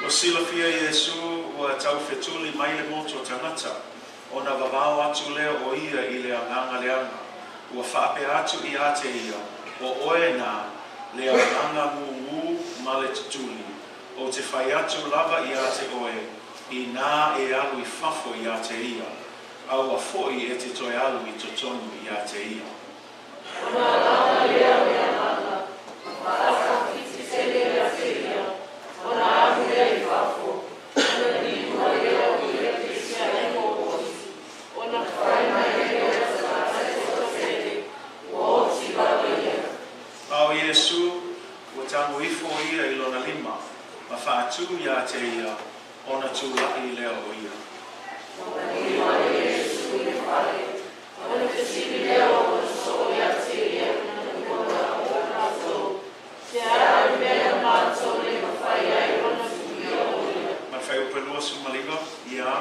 Ua silafia e Iesu ua taufetuli mai le motu o tagata, ona vavao atu lea o ia i le agaga leaga, ua faapea atu iā te ia, O oe nā, le agaga gūgū ma le tutuli, ou te fai atu lava iā te oe, inā e alu i fafo iā te ia, aua foʻi e te toe alu i totonu iā te ia. A ʻo Iesū, ua tago ifo ʻo ia i lona lima, ma faatū iā te ia, ona tulaʻi lea o ia. Ma le fuaiupu e 29, ia.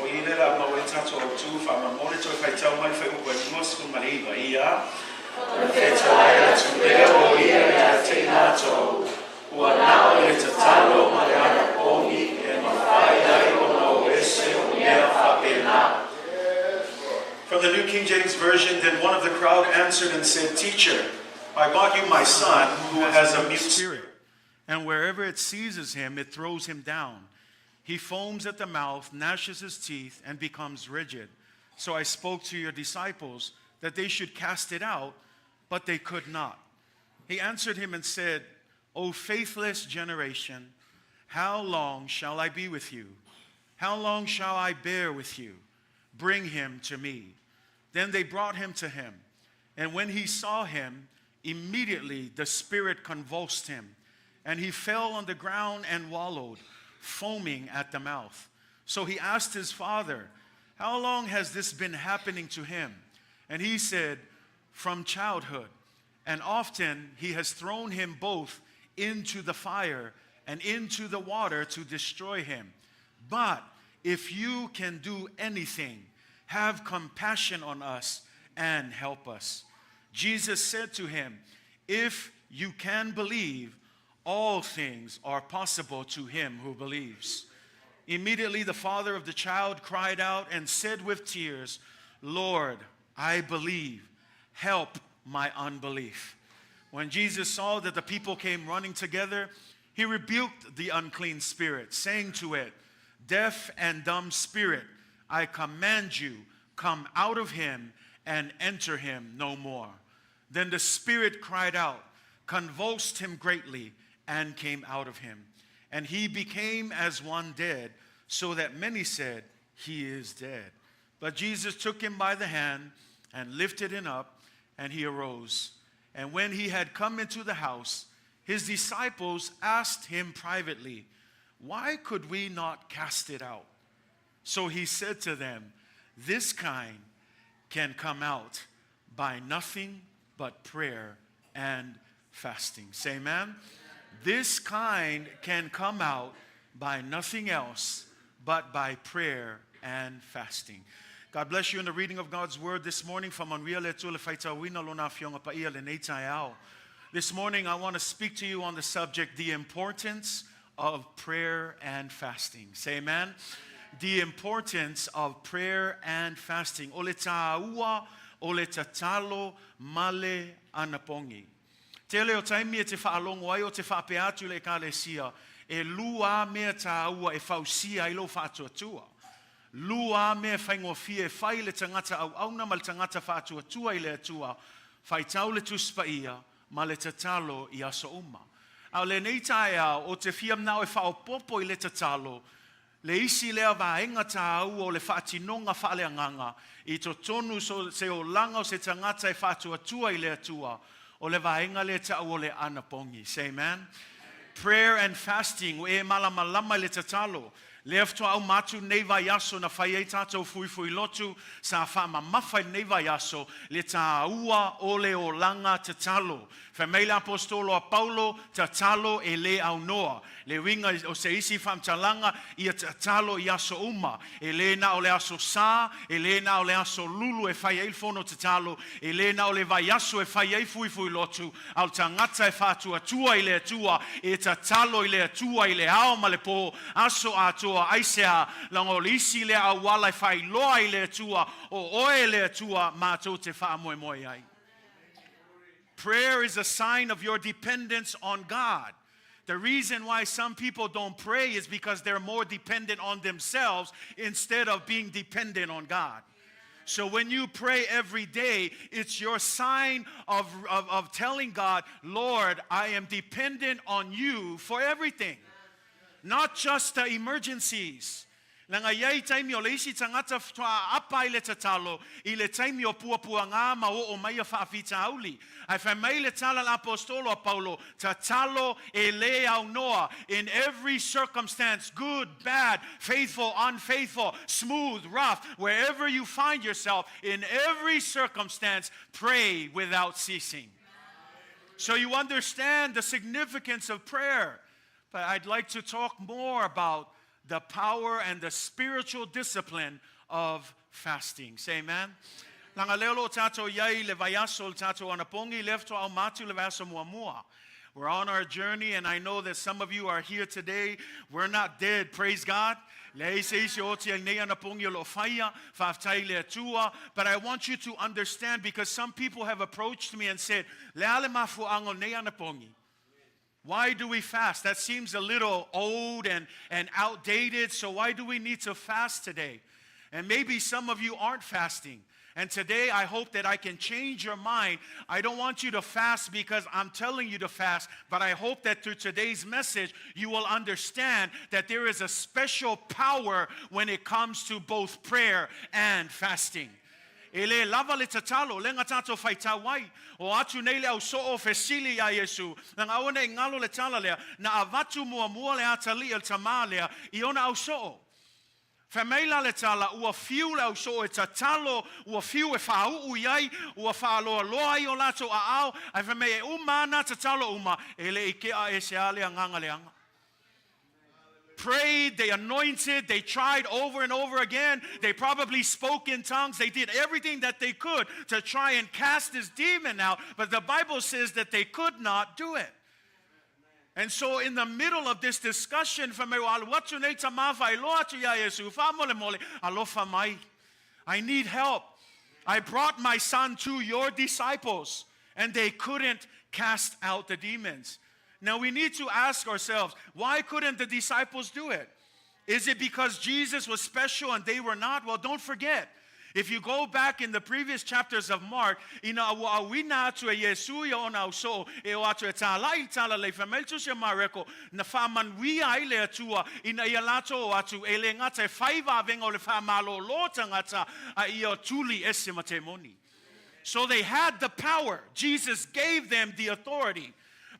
O i lea a maua ai tatou autū faamamole toe faitau mai le fuaiupu e 29, ia. Fetalai atu lea o ia ia te i matou, ua na o le tatalo ma le anapogi e mafai ai ona o ese o mea faapena. From the New King James Version, Then one of the crowd answered and said, Teacher, I brought you my son who has a mute spirit. And wherever it seizes him, it throws him down. He foams at the mouth, gnashes his teeth, and becomes rigid. So I spoke to your disciples that they should cast it out, but they could not. He answered him and said, O faithless generation, how long shall I be with you? How long shall I bear with you? Bring him to me. Then they brought him to him. And when he saw him, immediately the spirit convulsed him, and he fell on the ground and wallowed, foaming at the mouth. So he asked his father, How long has this been happening to him? And he said, From childhood. And often he has thrown him both into the fire and into the water to destroy him. But if you can do anything, have compassion on us and help us. Jesus said to him, If you can believe, all things are possible to him who believes. Immediately the father of the child cried out and said with tears, Lord, I believe. Help my unbelief. When Jesus saw that the people came running together, he rebuked the unclean spirit, saying to it, Deaf and dumb spirit, I command you, come out of him and enter him no more. Then the spirit cried out, convulsed him greatly, and came out of him. And he became as one dead, so that many said, He is dead. But Jesus took him by the hand and lifted him up, and he arose. And when he had come into the house, his disciples asked him privately, Why could we not cast it out? So he said to them, This kind can come out by nothing but prayer and fasting. Say amen. This kind can come out by nothing else but by prayer and fasting. God bless you in the reading of God's word this morning. Faamanuia le Atua i le faitauina o lona afioga paia lenei taeao. This morning I want to speak to you on the subject, the importance of prayer and fasting. Say amen. The importance of prayer and fasting. O le tāua o le tatalo ma le anapogi. Tele o taimi e te faalogo ai o te faapea atu i le Ekalesia, e luā mea tāua e fausia ai lou faatuatua. Luā mea faigofie e fai i le tagata auauna ma le tagata faatuatua i le Atua, faitau le Tusi Paia ma le tatalo i aso uma. A o lenei taeao, o te fia manao e faaopoopo i le tatalo, Le isi lea vaega tāua o le faatinoga faaleagaga i totonu so se olaga o se tagata e faatuatua i le Atua, o le vaega lea ta'u o le anapogi. Say amen. Prayer and fasting, ua e malamalama i le tatalo. Lea faatoa uma atu lenei vaiaso na fai ai tatou fuifui lotu, sa faamamafa i lenei vaiaso le tāua o le olaga tatalo. Fai mai le Aposetolo a Paulo, Tatalo e lē aunoa. Le uiga o se isi faamatalaga, ia tatalo i aso uma. E lē na o le aso Sā, e lē na o le aso Lulu e fai ai le fono tatalo, e lē na o le vaiaso e fai ai fuifui lotu, a o le tagata e faatuatua i le Atua, e tatalo i le Atua i le ao ma le pō, aso atoa, aisea, leaga o le isi lea auala e faailoa ai i le Atua, o oe le Atua matou te faamoemoe ai. Prayer is a sign of your dependence on God. The reason why some people don't pray is because they're more dependent on themselves instead of being dependent on God. So when you pray every day, it's your sign of, of, of telling God, Lord, I am dependent on you for everything. Not just the emergencies. Leaga e iai taimi o le isi tagata ftoa aapa ai le tatalo i le taimi o puapuagā ma oo mai a faafitauli. Ae fai mai le tala a le Aposetolo a Paulo, Tatalo e lē aunoa, in every circumstance, good, bad, faithful, unfaithful, smooth, rough, wherever you find yourself, in every circumstance, pray without ceasing. So you understand the significance of prayer. But I'd like to talk more about the power and the spiritual discipline of fasting. Say amen. Leaga lea o lo o tātou i ai i le vaiaso o le tātou anapogi, lea faatoa uma atu le vaiaso muamua. We're on our journey and I know that some of you are here today. We're not dead, praise God. Leai se isi o oti ai nei anapogi o lo o faia, faafetai i le Atua. But I want you to understand because some people have approached me and said, Le a le mafuaaga o nei anapogi? Why do we fast? That seems a little old and, and outdated, so why do we need to fast today? And maybe some of you aren't fasting. And today I hope that I can change your mind. I don't want you to fast because I'm telling you to fast, but I hope that through today's message you will understand that there is a special power when it comes to both prayer and fasting. E lē lava le tatalo, lea na tātou faitau ai. O atu nei le au soo fesili iā Iesu, leaga aua nei galo le tala lea, na avatu muamua le atalii o le tamā lea i ona au soo. Fai mai la le tala, ua fiu le au soo e tatalo, ua fiu e fāuu i ai, ua faaloaloa ai o latou aao, ae fai mai e uma a nā tatalo uma, e le i kea e se a le agaga leaga. Prayed, they anointed, they tried over and over again. They probably spoke in tongues. They did everything that they could to try and cast this demon out, but the Bible says that they could not do it. And so in the middle of this discussion, fai mai ua alu atu nei tamā faailoa atu iā Iesu, faamolemole, alofa mai. I need help. I brought my son to your disciples, and they couldn't cast out the demons. Now we need to ask ourselves, why couldn't the disciples do it? Is it because Jesus was special and they were not? Well, don't forget. If you go back in the previous chapters of Mark, ina ua auina atu e Iesu ia ona au soo, e o atu e tālai i le talalei, fai mai le Tusi a Mareko, na faamanuia ai le Atua ina ia latou o atu, e le gata e fai vavega o le faamalōlō tagata, a ia tuli ese ma temoni. So they had the power. Jesus gave them the authority.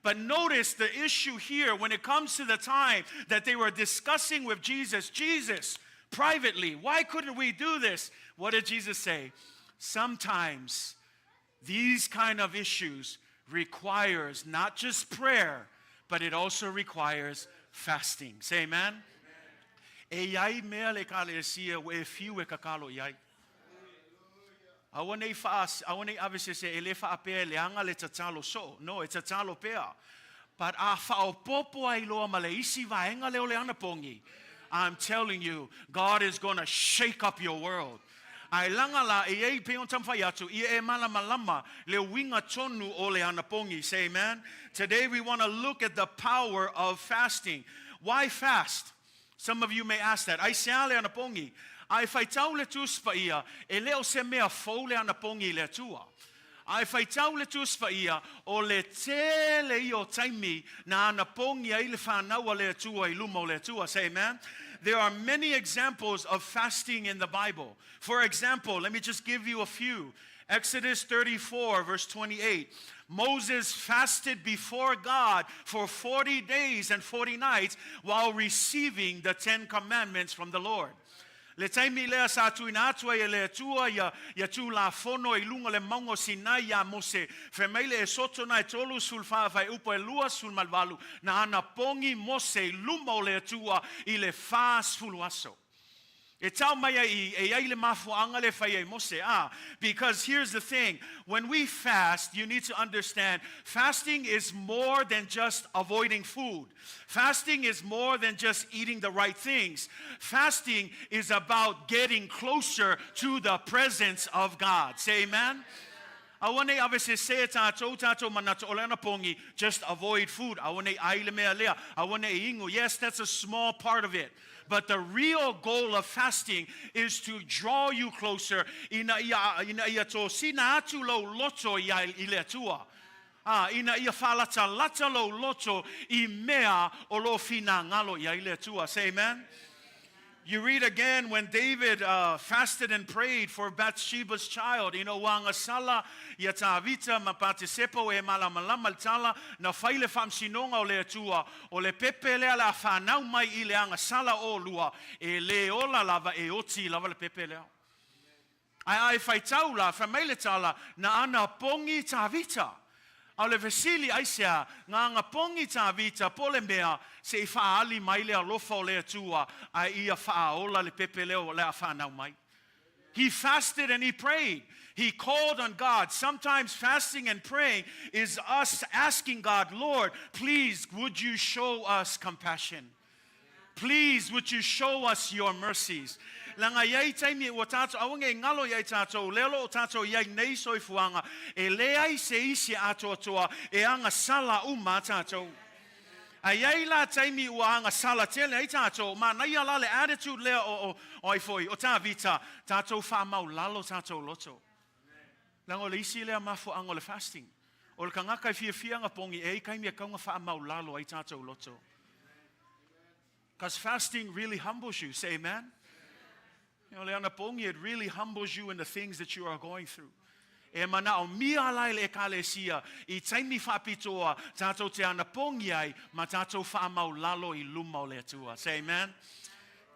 But notice the issue here when it comes to the time that they were discussing with Jesus, Jesus, privately, why couldn't we do this? What did Jesus say? Sometimes These kind of issues requires not just prayer, but it also requires fasting. Say amen. E i ai mea le Ekalesia ua e fiu e tatalo i ai. Aua nei wha, aua nei ave se se e le whaapea e leanga le tatalo so. No, e tatalo pea. But a whaopopo ai loa ma le isi vaenga lea o le anapogi, I'm telling you, God is gonna shake up your world. Ae laga la, e iai pei ona taumafai atu, ia e malamalama le uiga tonu o le anapogi. Say amen. Today we want to look at the power of fasting. Why fast? Some of you may ask that. Aisea le anapogi? A e faitau le Tusi Paia, e le o se mea fou le anapogi i le Atua. A e faitau le Tusi Paia, o le tele ia o taimi na anapogi ai le fanau a le Atua i luma o le Atua. Say amen. There are many examples of fasting in the Bible. For example, let me just give you a few. Exodus 34, verse 28. Moses fasted before God for 40 days and 40 nights while receiving the Ten Commandments from the Lord. Le taimi lea sa tuuina atu ai e le Atua ia, ia Tulafono i luga o le mauga o Sinai iā Mose, fai mai le Esoto na e 34 fuaiupu e 28, na anapogi Mose i luma o le Atua i le 40 aso. E tau mai ai i, e ai le mafuaaga le fai ai Mose. Ah, because here's the thing. When we fast, you need to understand, fasting is more than just avoiding food. Fasting is more than just eating the right things. Fasting is about getting closer to the presence of God. Say amen. Aua nei ave sesē tātou, tātou manatu o le anapogi, just avoid food. Aua nei ai le mea lea. Aua nei inu. Yes, that's a small part of it. But the real goal of fasting is to draw you closer ina ia, ina ia tosina atu lou loto i, i le Atua. A, ina ia whālatalata lou loto i mea o lo finagalo i ai le Atua. Say amen. You read again when David fasted and prayed for Bathsheba's child, ina ua agasala ia Tāvita ma Patesepa ua e malamalama le tala, na fai le faamasinoga o le Atua, o le pepe lea le a whanau mai i le agasala olua, e lē ola lava, e oti lava le pepe lea. Ae a e faitau la, fai mai le tala, na anapogi Tāvita. A o le fesili, aisea, na anapogi Tāvita po o le mea, se i faaali mai le alofa o le Atua, ae ia faaola le pepe lea o le a whanau mai. He fasted and he prayed. He called on God. Sometimes fasting and praying is us asking God, Lord, please, would you show us compassion? Please, would you show us your mercies? Leaga i ai taimi ua tātou, aua nei ngalo i ai tātou, lea o lo o tātou i ai nei soifuaga, e leai se isi atoatoa e agasala uma tātou. A i ai la taimi ua agasala tele ai tātou, manaia la le attitude lea o, o, o ai foi, o Tāvita, tātou faamaulalo tātou loto. Leaga o le isi lea mafuaaga o le fasting. O le tagata e fiafia anapogi, e ai taimi e tatau ona faamaulalo ai tātou loto. Because fasting really humbles you. Say amen. Le anapogi, it really humbles you in the things that you are going through. E manaomia la e le Ekalesia i taimi faapitoa tātou te anapogi ai ma tātou faamaulalo i luma o le Atua. Say amen.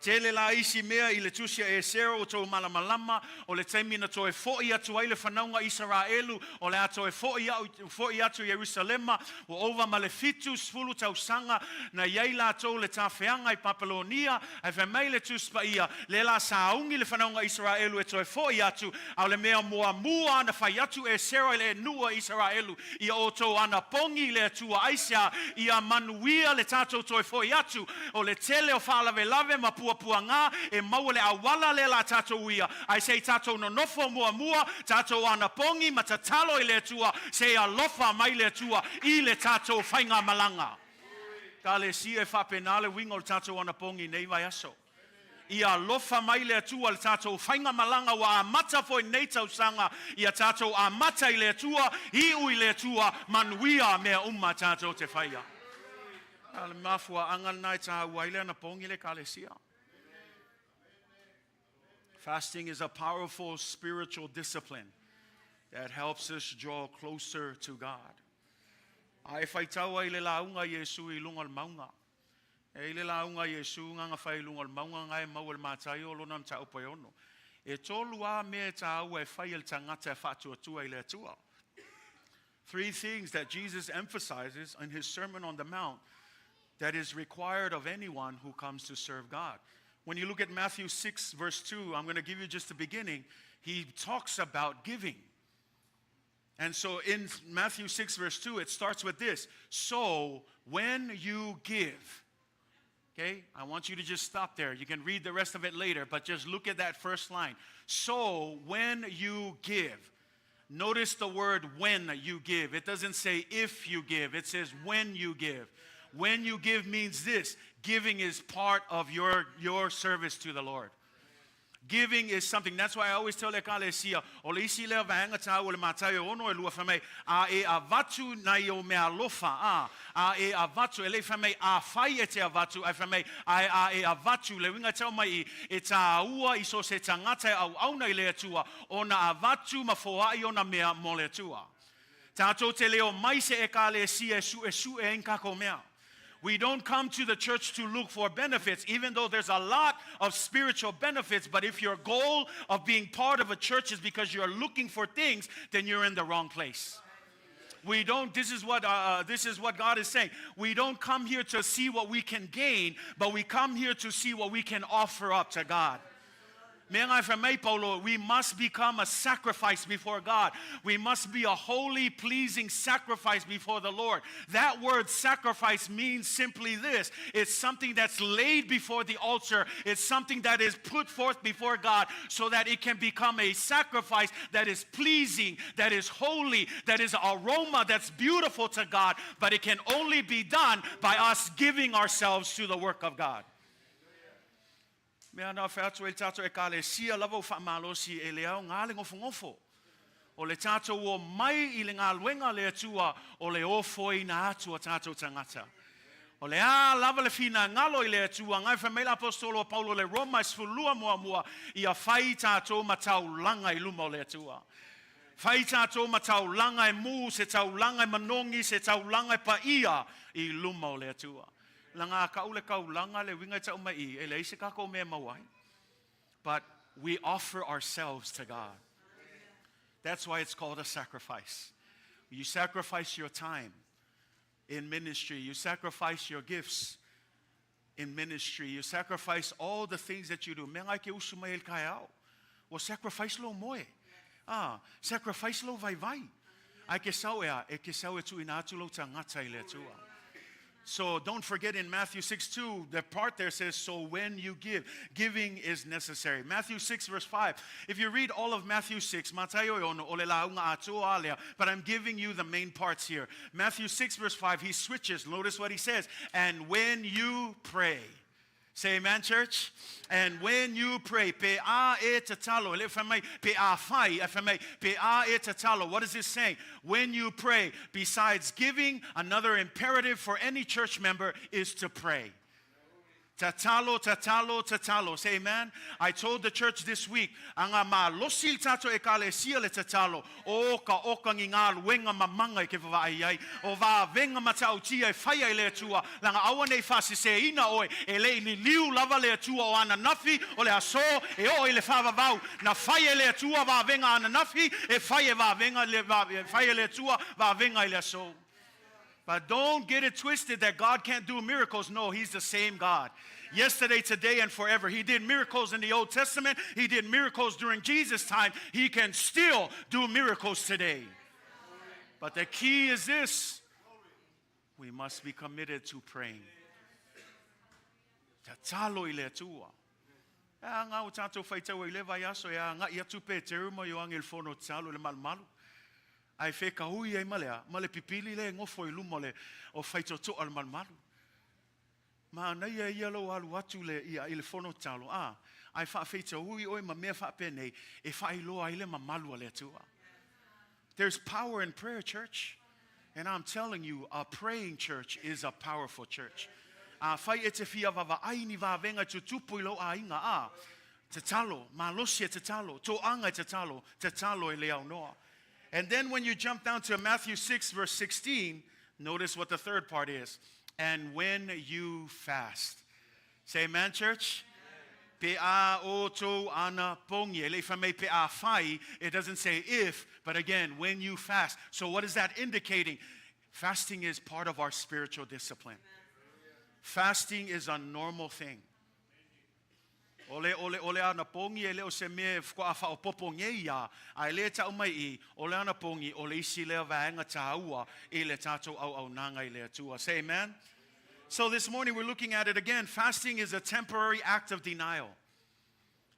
Tele la isi mea i le Tusi a Esera ua tou malamalama, o le taimi na toe foʻi atu ai le fanauga Isaraelu, o le a toe foʻi au, foʻi atu i Ierusalema, ua ova ma le 70 tausaga na i ai latou le tafeaga i Papelonia, ae fai mai le Tusi Paia, le la sauni le fanauga Isaraelu e toe foʻi atu, a o le mea muamua na fai atu Esera i le nuu a Isaraelu, ia outou anapogi i le Atua, aisea, ia manuia le tatou toe foʻi atu, O le tele o faalavelave ma puapuaga e maua le auala lea la tatou uia, ae se i tatou nonofo muamua, tatou anapogi ma tatalo i le Atua, se i alofa mai le Atua i le tatou faigamalaga. Ekalesia e faapena le uiga o le tatou anapogi i nei vaiaso. Ia alofa mai le Atua i le tatou faigamalaga ua amata foi nei tausaga, ia tatou amata i le Atua, iu i le Atua, manuia mea uma tatou te faia. A le mafuaaga lena e tāua ai le anapogi le Ekalesia. Fasting is a powerful spiritual discipline that helps us draw closer to God. A e faitau ai le lauga a Iesu i luga o le mauga. E i le lauga a Iesu nga na fai i luga o le mauga nga e maua i le Mataio lona mataupu e ono. E tolu lava mea e tāua e fai e le tagata e faatuatua i le Atua. Three things that Jesus emphasizes in his Sermon on the Mount that is required of anyone who comes to serve God. When you look at Matthew 6, verse 2, I'm going to give you just the beginning. He talks about giving. And so in Matthew 6, verse 2, it starts with this So when you give, okay, I want you to just stop there. You can read the rest of it later, but just look at that first line. So when you give, notice the word when you give. It doesn't say if you give, it says when you give. When you give means this giving is part of your, your service to the Lord. Giving is something. That's why I always tell ekalesia, o le isi lea vaega tāua le Mataio ono e lua whai mai, a e avatu nai o mea alofa, a, a e avatu, e le whai mai, a whai e te avatu, ai whai mai, a, a e avatu, le winga tau mai i, e tāua i so se tangata e au auna i le atua, ona avatu ma foai ona mea mo le atua. Tātou te leo mai se ekalesia e su e su e kako mea. We don't come to the church to look for benefits, even though there's a lot of spiritual benefits. But if your goal of being part of a church is because you're looking for things, then you're in the wrong place. We don't, this is what, uh, uh this is what God is saying. We don't come here to see what we can gain, but we come here to see what we can offer up to God. We must become a sacrifice before God. We must be a holy, pleasing sacrifice before the Lord. That word sacrifice means simply this it's something that's laid before the altar, it's something that is put forth before God so that it can become a sacrifice that is pleasing, that is holy, that is aroma that's beautiful to God, but it can only be done by us giving ourselves to the work of God. Mea na whai atu e le tātou ekalesia lava o whaamalosi e le au ngā le ngofongofo. O le tātou o mai i le ngā luenga le atua o le ofo i nā atua tātou tangata. O le a lava le whina ngalo i le atua ngai whai mai la apostolo o Paulo le Roma e sefululua muamua ia whai tātou ma taulanga i luma o le atua. Whai tātou ma taulanga e mū, se taulanga e manongi, se taulanga e paia i luma o le atua. La ngā kau le kaulanga le winga tau mai i, e le ise kako mea mau ai. But we offer ourselves to God. That's why it's called a sacrifice. You sacrifice your time in ministry. You sacrifice your gifts in ministry. You sacrifice all the things that you do. Mea ngai ke usu mai el kai au. Ua sacrifice lo moe. Ah, sacrifice lo vai vai. Ai ke sau ea, e ke sau e tu ina atu lo tangata i le atua. So don't forget in Matthew 6 2, the part there says, So when you give, giving is necessary. Matthew 6, verse 5. If you read all of Matthew 6, Mataio e ono, o le launga atua alea, but I'm giving you the main parts here. Matthew 6, verse 5, he switches. Notice what he says. And when you pray, Say amen, church. And when you pray, pe a e tatalo, le whamai, pe a whai, e whamai, pe a e tatalo. What is this saying? When you pray, besides giving, another imperative for any church member is to pray. Tatalo, tatalo, tatalo. Say amen. I told the church this week, anga ma losi tato e kale sia le tatalo. O ka oka ngi ngā luenga mamanga i ke whaai ai. O vā venga matau tia e whai ai le atua. Langa aua nei whaseseina oe e le i liliu lava le atua o ananafi o le aso e oo i le faavavau. Na whai e le atua vāvenga ananafi e whai e vāvenga le, e whai e le atua vāvenga i le aso. But don't get it twisted that God can't do miracles. No, He's the same God. Yesterday, today, and forever. He did miracles in the Old Testament. He did miracles during Jesus' time. He can still do miracles today. But the key is this we must be committed to praying. Tatalo i le atua. E a ngā o tātou whaitau i le vai aso, e a ngā i atu pe te ruma i o angi le fono talo le malumalu. Ai whe ka hui ai malea, ma le pipili le ngofo i luma le o whaitotoa le malumalu. Ma nei e ia lo alu atu le ia i le fono talo, a, ai whaawheita hui oi ma mea whaapenei e whailoa ai le mamalu a le atua. There's power in prayer, church. And I'm telling you, a praying church is a powerful church. A whai e te whia wawa ai ni wāwenga tutupu i lo a inga a. Te talo, malosi e te talo, tō anga e te talo, te talo e le au noa. And then when you jump down to Matthew 6 verse 16, notice what the third part is. And when you fast. Say amen, church? Pe a outou anapogi. E le i fai mai pe a fai, it doesn't say if, but again, when you fast. So what is that indicating? Fasting is part of our spiritual discipline. Fasting is a normal thing. O le, o le, o le anapogi e le o se mea e faatoa faaopoopo nei ia, a e le tau mai i, o le anapogi o le isi lea vaega taua i le tatou auaunaga i le Atua. Say amen. So this morning we're looking at it again. Fasting is a temporary act of denial.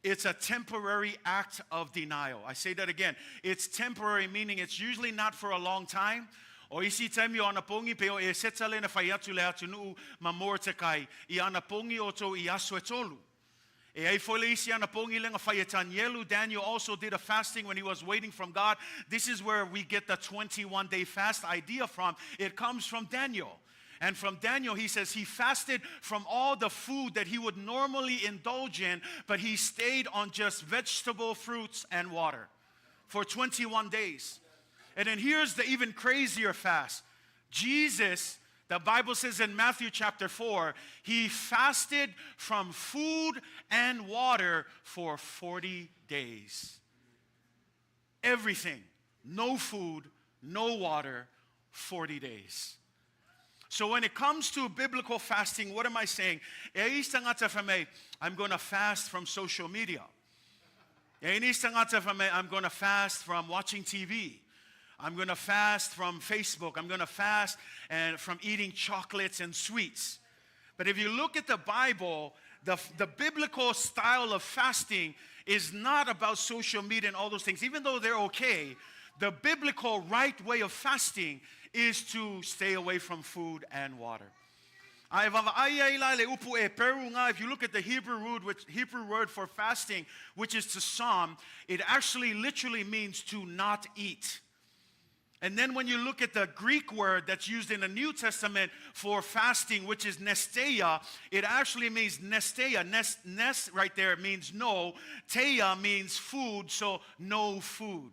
It's a temporary act of denial. I say that again. It's temporary, meaning it's usually not for a long time. O isi taimi o anapogi pei o Eseta lea na fai atu le atunuu ma Morotekai i anapogi outou i aso e tolu. E ai foi le isi anapogi lea na fai e Tanielu. Daniel also did a fasting when he was waiting from God. This is where we get the 21 day fast idea from. It comes from Daniel. And from Daniel, he says he fasted from all the food that he would normally indulge in, but he stayed on just vegetable, fruits, and water for 21 days. And then here's the even crazier fast. Jesus, the Bible says in Matthew chapter 4, he fasted from food and water for 40 days. Everything. No food, no water, 40 days. So when it comes to biblical fasting, what am I saying? E ai isi tagata fai mai, I'm going to fast from social media. E ai nisi tagata fai mai, I'm going to fast from watching TV. I'm going to fast from Facebook. I'm going to fast and from eating chocolates and sweets. But if you look at the Bible, the biblical style of fasting is not about social media and all those things, even though they're okay. The biblical right way of fasting is to stay away from food and water. Ae vaavaai ai la le upu Eperu nga, if you look at the Hebrew word, which, Hebrew word for fasting, which is to psalm, it actually literally means to not eat. And then when you look at the Greek word that's used in the New Testament for fasting, which is nesteia, it actually means nesteia. Nes, nes right there means no. Teia means food, so no food.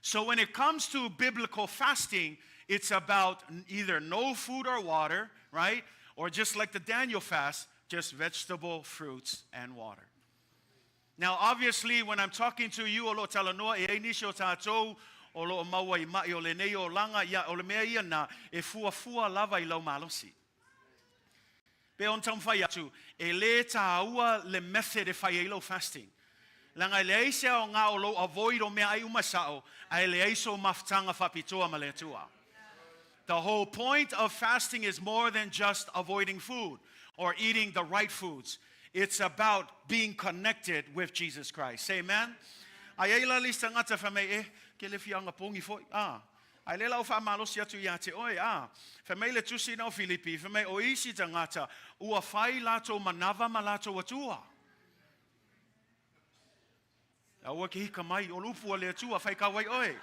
So when it comes to biblical fasting, it's about either no food or water, right? Or just like the Daniel fast, just vegetable, fruits, and water. Now, obviously, when I'm talking to you, o lo o talanoa e ai nisi o tatou o lo o maua i ma'i o lenei olaga, ia, o le mea ia na, e fuafua lava i lau malosi. Pe ona taumafai atu, e lē tāua le method e fai ai lou fasting. Leaga e leai se aoga o lou avoid o meaai uma sao, ae leai sou mafutaga faapitoa ma le Atua. The whole point of fasting is more than just avoiding food or eating the right foods. It's about being connected with Jesus Christ. Say amen. Ai ai la le isi tagata fai mai, eh, ke le fia anapogi foi. Ah, ai le la o faamalosi atu ia te oe. Ah, fai mai le tusi na o Filipi, fai mai o isi tagata, ua fai latou manava ma latou Atua. Aua ke hika mai, o le upu a le Atua, fai kau ai oe.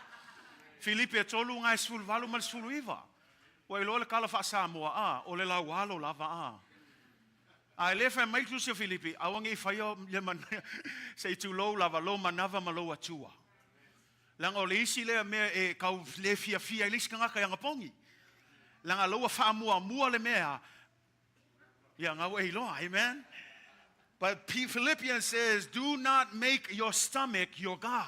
Filipi e tolu gae 18 ma le 19. Ua iloa le tala faa-Samoa, a, o le laualo lava, a. A e le fai mai le tusi o Filipi, aua ne i faia le man, se i tulou lava, lou manava ma lou Atua. Leaga o le isi lea mea e kau le fiafia ai le isi tagata i anapogi. Leaga lou faamuamua le mea, ia ngau e iloa, amen? But Philippians says, do not make your stomach your God.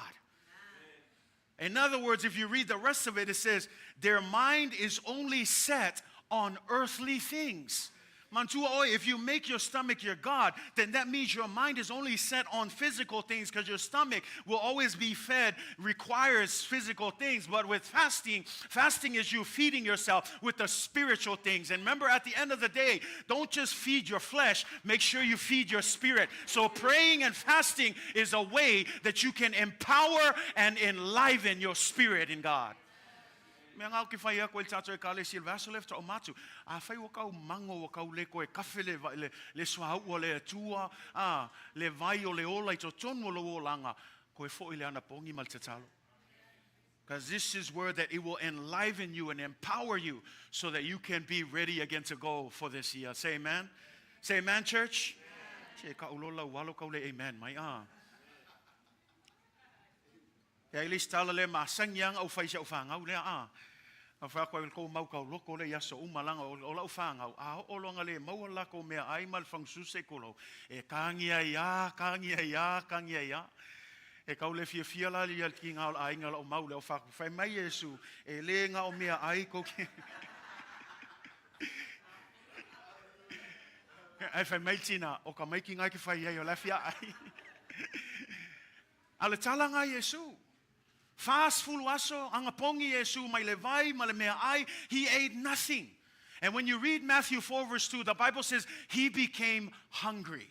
In other words, if you read the rest of it, it says, their mind is only set on earthly things. Manatua oe, if you make your stomach your God, then that means your mind is only set on physical things because your stomach will always be fed, requires physical things. But with fasting, fasting is you feeding yourself with the spiritual things. And remember, at the end of the day, don't just feed your flesh, make sure you feed your spirit. So praying and fasting is a way that you can empower and enliven your spirit in God. Mea ngā ke whai ako i tātou e ka le si le vaso left o matu. A whai o kau mango o kau le koe kafe le, le, le sua ua le atua, a, le vai o le ola i to tonu o lo o langa, koe fo i le anapogi ma le tatalo. Because this is where that it will enliven you and empower you so that you can be ready again to go for this year. Say amen. Say amen, church. Che ka ulola walo ka ule amen mai a. E ai le isi tala lea masani lava ona ou fai i si au fanau lea a. Au fai atu ai le kou mau tauloko lea i aso uma leaga o la'u fanau a oo loa ina le maua le latou meaai ma le fagususu se i tulou, e tagi ai a, tagi ai a, tagi ai a. E tau le fiafia la ia le tiga o le aiga la'u mau lea o fai atu, fai mai Iesu, e le na o meaai tou te Ae fai mai le tina, o tamaiti na e te fai ai o la e fia ai. A o le tala na a Iesu. 40 aso, anapogi Iesu mai le vai ma le meaai, he ate nothing. And when you read Matthew 4 verse 2, the Bible says he became hungry.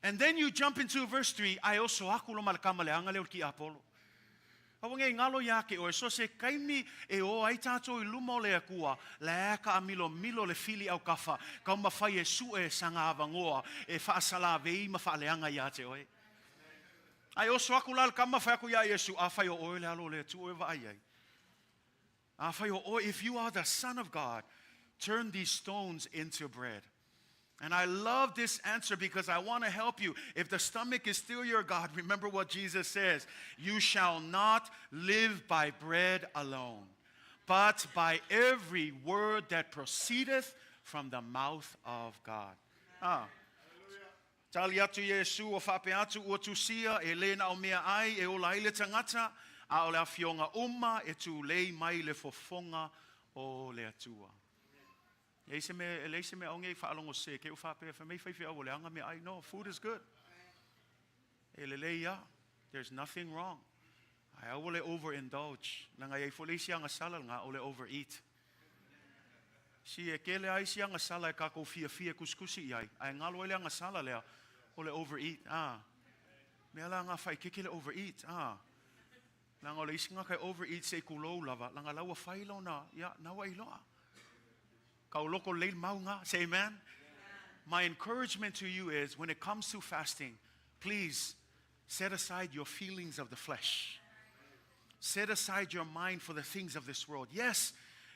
And then you jump into verse 3, ae oso aku loa ma le kama leaga lea o le kiapolo. Aua nei galo iā te oe, so se taimi e o ai tātou i luma o le Atua, la e taamilomilo le fili aukafa, taumafai e sue saga avanoa e faasalavei ma faaleaga iā te oe. Ae oso aku la le kama fai atu iā Iesu, Afai o oe le Alo o le Atua e vaai ai. Afai o oe, if you are the Son of God, turn these stones into bread. And I love this answer because I want to help you. If the stomach is still your God, remember what Jesus says. You shall not live by bread alone, but by every word that proceedeth from the mouth of God. Ah. Tali atu Iesu, ua faapea atu, Ua tusia, e le na o meaai e ola ai le tagata, a o le afioga uma e tulei mai le fofoga o le Atua. E leai se mea, e leai se mea aoga i faalogo sese ke u faapea, fai mai faifeau ua leaga meaai. No, food is good. E lelei lava. There's nothing wrong. Ae aua le overindulge. Leaga e i ai foi le isi agasala lena, o le overeat. Si e kele lava isi agasala e tatou fiafia e kusikusi i ai, ae galo ai le agasala lea o le overeat. A mea la na faikeke le overeat. A leaga o le isi tagata e overeat se i kulou lava, leaga la ua fai lona, ia, na ua iloa. Tauloko lelei le mau na. Say amen. My encouragement to you is when it comes to fasting, please set aside your feelings of the flesh. Set aside your mind for the things of this world. Yes,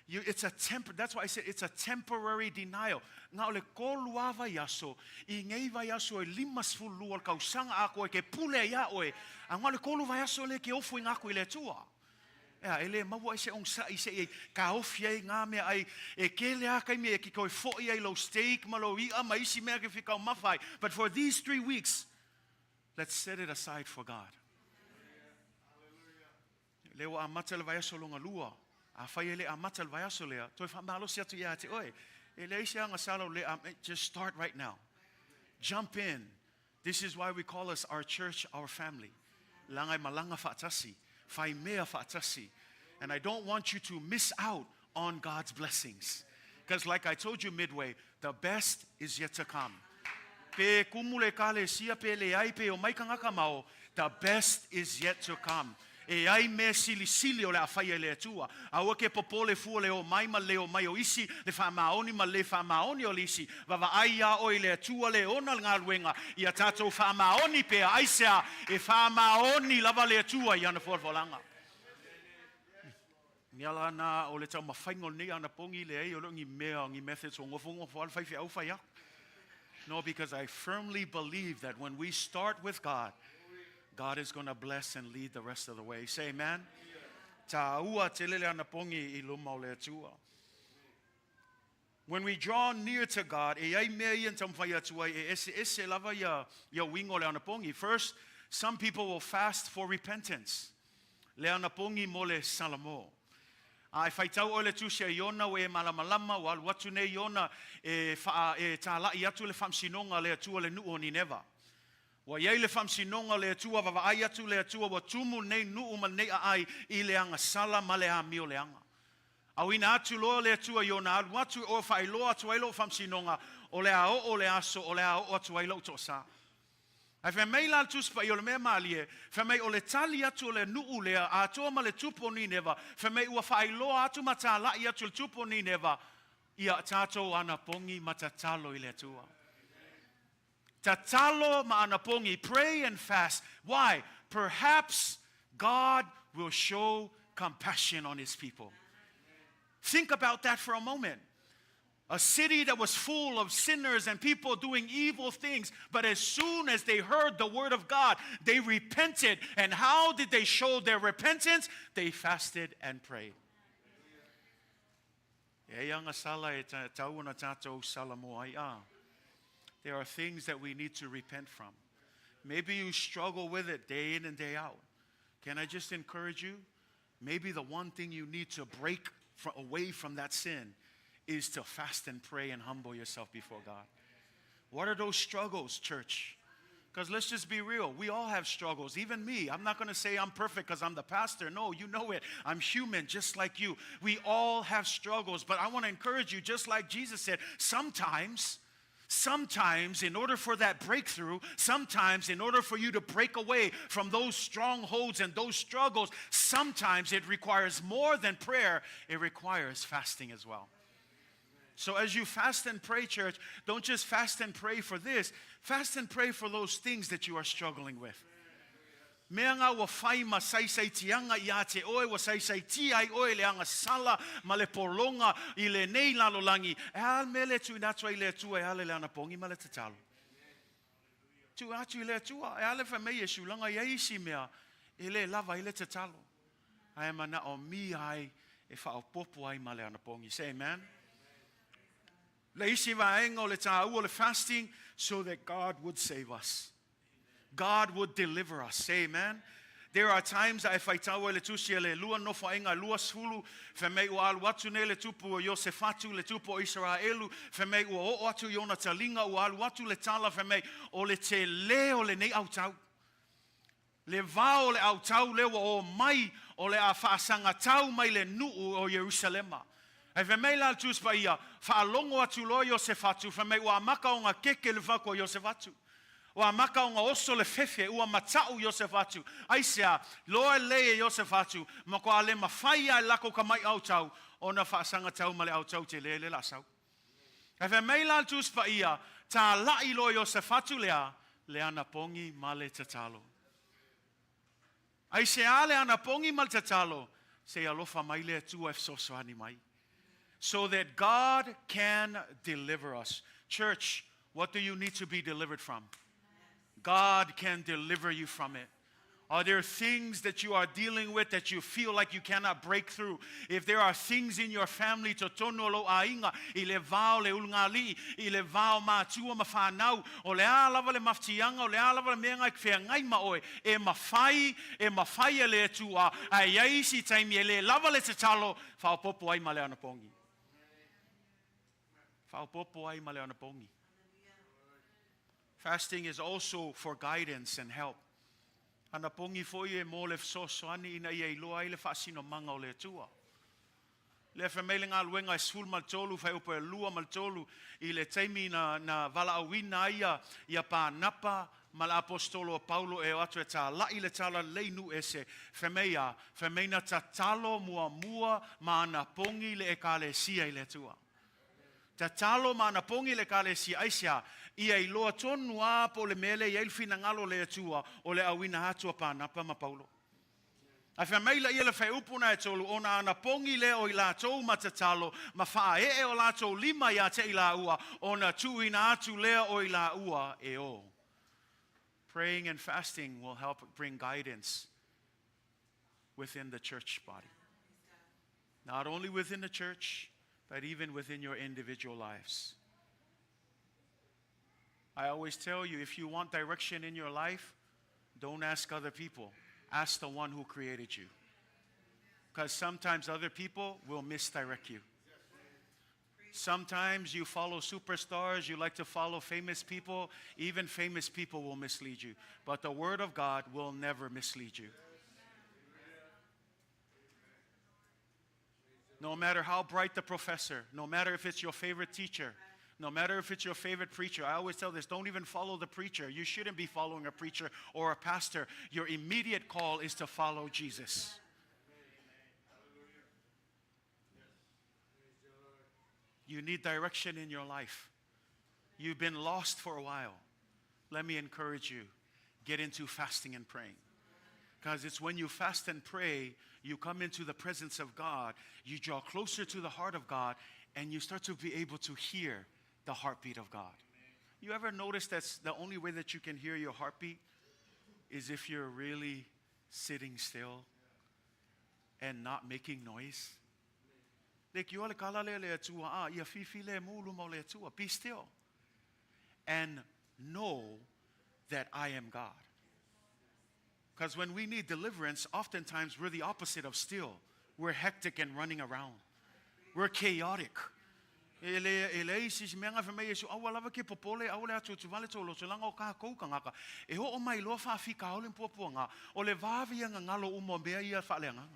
you, it's a temp, that's why I said it's a temporary denial. Na o le tolu lava vaiaso, i nei vaiaso e 52 o le tausaga atoa e ke pule ai iā oe, a na o le tolu vaiaso lea e ke ofoina atu i le Atua. Ea, e le maua ai se onosai se i taofi ai ngā mea ai e tele lava taimi e ke toe fo'i ai lou steak ma lou i'a ma isi mea ke fia taumafa ai. But for these 3 weeks, let's set it aside for God. Lea ua amata le vaiaso lona lua. Afai e le amata le vaiaso lea, toe faamalosi atu iā te oe. E leai se agasala o le, just start right now. Jump in. This is why we call us our church, our family. Leaga e malaga faatasi, fai mea faatasi. And I don't want you to miss out on God's blessings. Because like I told you midway, the best is yet to come. Pe kumu le ekalesia, pe leai, pe omai tagata mao, the best is yet to come. E ai mea silisili o le a faia e le Atua. Aua ke popole fua le omai ma le omai o isi, le faamaoni ma le faamaoni o le isi. Vaavaai iā oe i le Atua le ona le galuega, ia tatou faamaoni pea, aisea, e faamaoni lava le Atua i ana folafolaga. Mea la na o le taumafaiga o lenei anapogi, leai, o le o ni mea, ni methods ua nofonofo lava le faifeau fai aku. No, because I firmly believe that when we start with God, God is going to bless and lead the rest of the way. Say amen. Tāua tele le anapogi i luma o le Atua. When we draw near to God, e ai mea ia na taumafai atu ai, e eseese lava ia, ia uiga o le anapogi. First, some people will fast for repentance. Le anapogi mo le salamo. A e faitau oe le tusi a Iona ua e malamalama, ua alu atu nei Iona e, wha, e tāla'i atu le faamasinoga a le Atua le nuu o Nineva. Ua i ai le faamasinoga o le Atua, vaavaai atu le Atua ua tumu lenei nuu ma lenei aai i le agasala ma le amio leaga. Auina atu loa le Atua i ona alu atu e oe faailoa atu ai lou faamasinoga, o le a oo le aso o le a oo atu ai lou toasa. Ae fai mai la le Tusi Paia o le mea malie, fai mai o le tali atu o le nuu lea atoa ma le tupu o Nineva, fai mai ua faailoa atu ma tāla'i atu le tupu o Nineva ia tatou anapogi ma tatalo i le Atua. Tatalo ma anapogi, pray and fast. Why? Perhaps God will show compassion on his people. Think about that for a moment. A city that was full of sinners and people doing evil things, but as soon as they heard the word of God, they repented. And how did they show their repentance? They fasted and prayed. E ai agasala e tatau ona tatou sala mo ai a. There are things that we need to repent from. Maybe you struggle with it day in and day out. Can I just encourage you? Maybe the one thing you need to break away from that sin is to fast and pray and humble yourself before God. What are those struggles, church? Because let's just be real. We all have struggles. Even me. I'm not going to say I'm perfect because I'm the pastor. No, you know it. I'm human just like you. We all have struggles. But I want to encourage you, just like Jesus said, sometimes, sometimes in order for that breakthrough, sometimes in order for you to break away from those strongholds and those struggles, sometimes it requires more than prayer. It requires fasting as well. So as you fast and pray, church, don't just fast and pray for this. Fast and pray for those things that you are struggling with. Mea nga ua fai ma saisaitiaga ia te oe, ua saisaitia ai oe i le agasala ma le pologa i lenei lalolagi, e a le mea le tuuina atu ai i le Atua e ala i le anapogi ma le tatalo? Tuu atu i le Atua, e a le fai mai Iesu, leaga e i ai isi mea e le lava ai le tatalo, ae manaomia ai e faaopoopo ai ma le anapogi. Say amen. Le isi vaega o le taua o le fasting, so that God would save us. God would deliver us. Say amen. There are times a e faitau ai le tusi a le lua nofoaiga 20, fai mai ua alu atu nei le tupu o Iosefatu, le tupu o Isaraelu, fai mai ua oo atu i ona taliga, ua alu atu le tala, fai mai o le tele o lenei autau. Le vao o le autau lea ua o mai, o le a faasagatau mai le nuu o Ierusalema. Ae fai mai la le Tusi Paia, faalogo atu loa Iosefatu, fai mai ua amata ona keke le fatu o Iosefatu. Ua amata ona oso le fefe, ua matau Iosefatu. Aisea? Loa lelei e Iosefatu, matua le mafai lava e lako ka mai autau ona faasagatau ma le autau tele le lasau. Ae fai mai la le Tusi Paia, talai loa Iosefatu lea, le anapogi ma le tatalo. Aisea le anapogi ma le tatalo? Se i alofa mai le Atua e fesoasoani mai. So that God can deliver us. Church, what do you need to be delivered from? God can deliver you from it. Are there things that you are dealing with that you feel like you cannot break through? If there are things in your family, totonu o lou aiga, i le va o le ulugalii, i le va o matua ma fanau, o le a lava le mafatiaga, o le a lava le mea e feagai ma oe, e mafai, e mafai e le Atua, ae i ai isi taimi e le lava le tatalo, faaopoopo ai ma le anapogi. Faaopoopo ai ma le anapogi. Fasting is also for guidance and help. Anapogi foi e mo le fesoasoani ina ia iloa ai le faasinomaga o le Atua. Lea fai mai le galuega e 13 fuaiupu e 2 ma le 3 i le taimi na, na valaauina ai ia, ia Panapa ma le aposetolo o Paulo e o atu e tāla'i le talalelei i nuu ese, fai mai a, fai mai na tatalo muamua ma anapogi le Ekalesia i le Atua. Tatalo ma anapogi le Ekalesia, aisea? Ia iloa tonu lava po o le mea lea e i ai le finagalo o le Atua o le auina atu a Panapa ma Paulo. Ae fai mai laia le faeupu na e tolu, ona anapogi lea o i latou ma tatalo, ma faaee o latou lima ia te i laua, ona tuuina atu lea o i laua e o. Praying and fasting will help bring guidance within the church body. Not only within the church, but even within your individual lives. I always tell you if you want direction in your life, don't ask other people. Ask the one who created you. Because sometimes other people will misdirect you. Sometimes you follow superstars, you like to follow famous people. Even famous people will mislead you. But the Word of God will never mislead you. No matter how bright the professor, no matter if it's your favorite teacher, no matter if it's your favorite preacher, I always tell this don't even follow the preacher. You shouldn't be following a preacher or a pastor. Your immediate call is to follow Jesus. You need direction in your life. You've been lost for a while. Let me encourage you get into fasting and praying. Because it's when you fast and pray, you come into the presence of God, you draw closer to the heart of God, and you start to be able to hear the heartbeat of God. You ever notice that's the only way that you can hear your heartbeat is if you're really sitting still and not making noise? Leitioa le tala lea a le Atua, a, ia filemu i luma o le Atua. Be still and know that I am God. Because when we need deliverance, oftentimes we're the opposite of still. We're hectic and running around. We're chaotic. E le, e leai se isi mea fai mai Iesu, aua lava ke popole, aua le atuatuvale tou loto, leaga o kākou kānaka. E oo mai loa faafitauli ma puapuaga, o le vave ia ona galo uma o mea ia faaleagaga.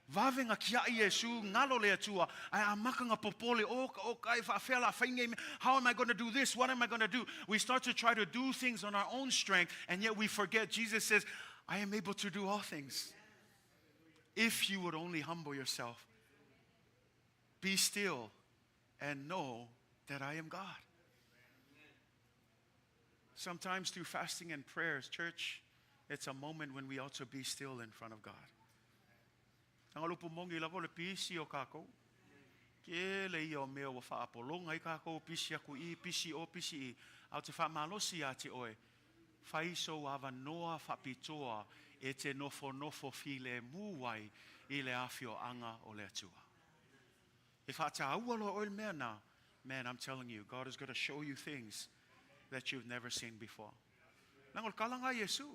Vave ona tiai Iesu, galo le Atua, ae amata ona popole, o, o, e faafefea o le a fai nei mea. How am I going to do this? What am I going to do? We start to try to do things on our own strength, and yet we forget Jesus says, I am able to do all things. If you would only humble yourself, be still and know that I am God. Sometimes through fasting and prayers, church, it's a moment when we ought to be still in front of God. Leaga o le upu moni lava o le pisi o kākou. Tele ia o mea ua faapologa ai kākou, pisi atu i i, pisi i o, pisi i i. A ou te faamalosi ia te oe, fai sou avanoa faapitoa e te nofonofo filemu ai i le afioaga o le Atua. E faataua loa oe le mea lena, man, I'm telling you, God is going to show you things that you've never seen before. Leaga o le tala lena a Iesu.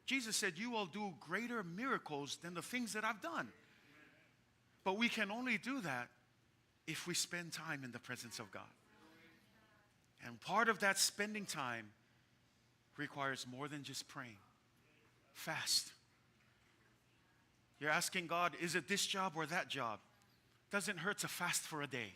Jesus said, you will do greater miracles than the things that I've done. But we can only do that if we spend time in the presence of God. And part of that spending time requires more than just praying. Fast. You're asking God, is it this job or that job? Doesn't hurt to fast for a day.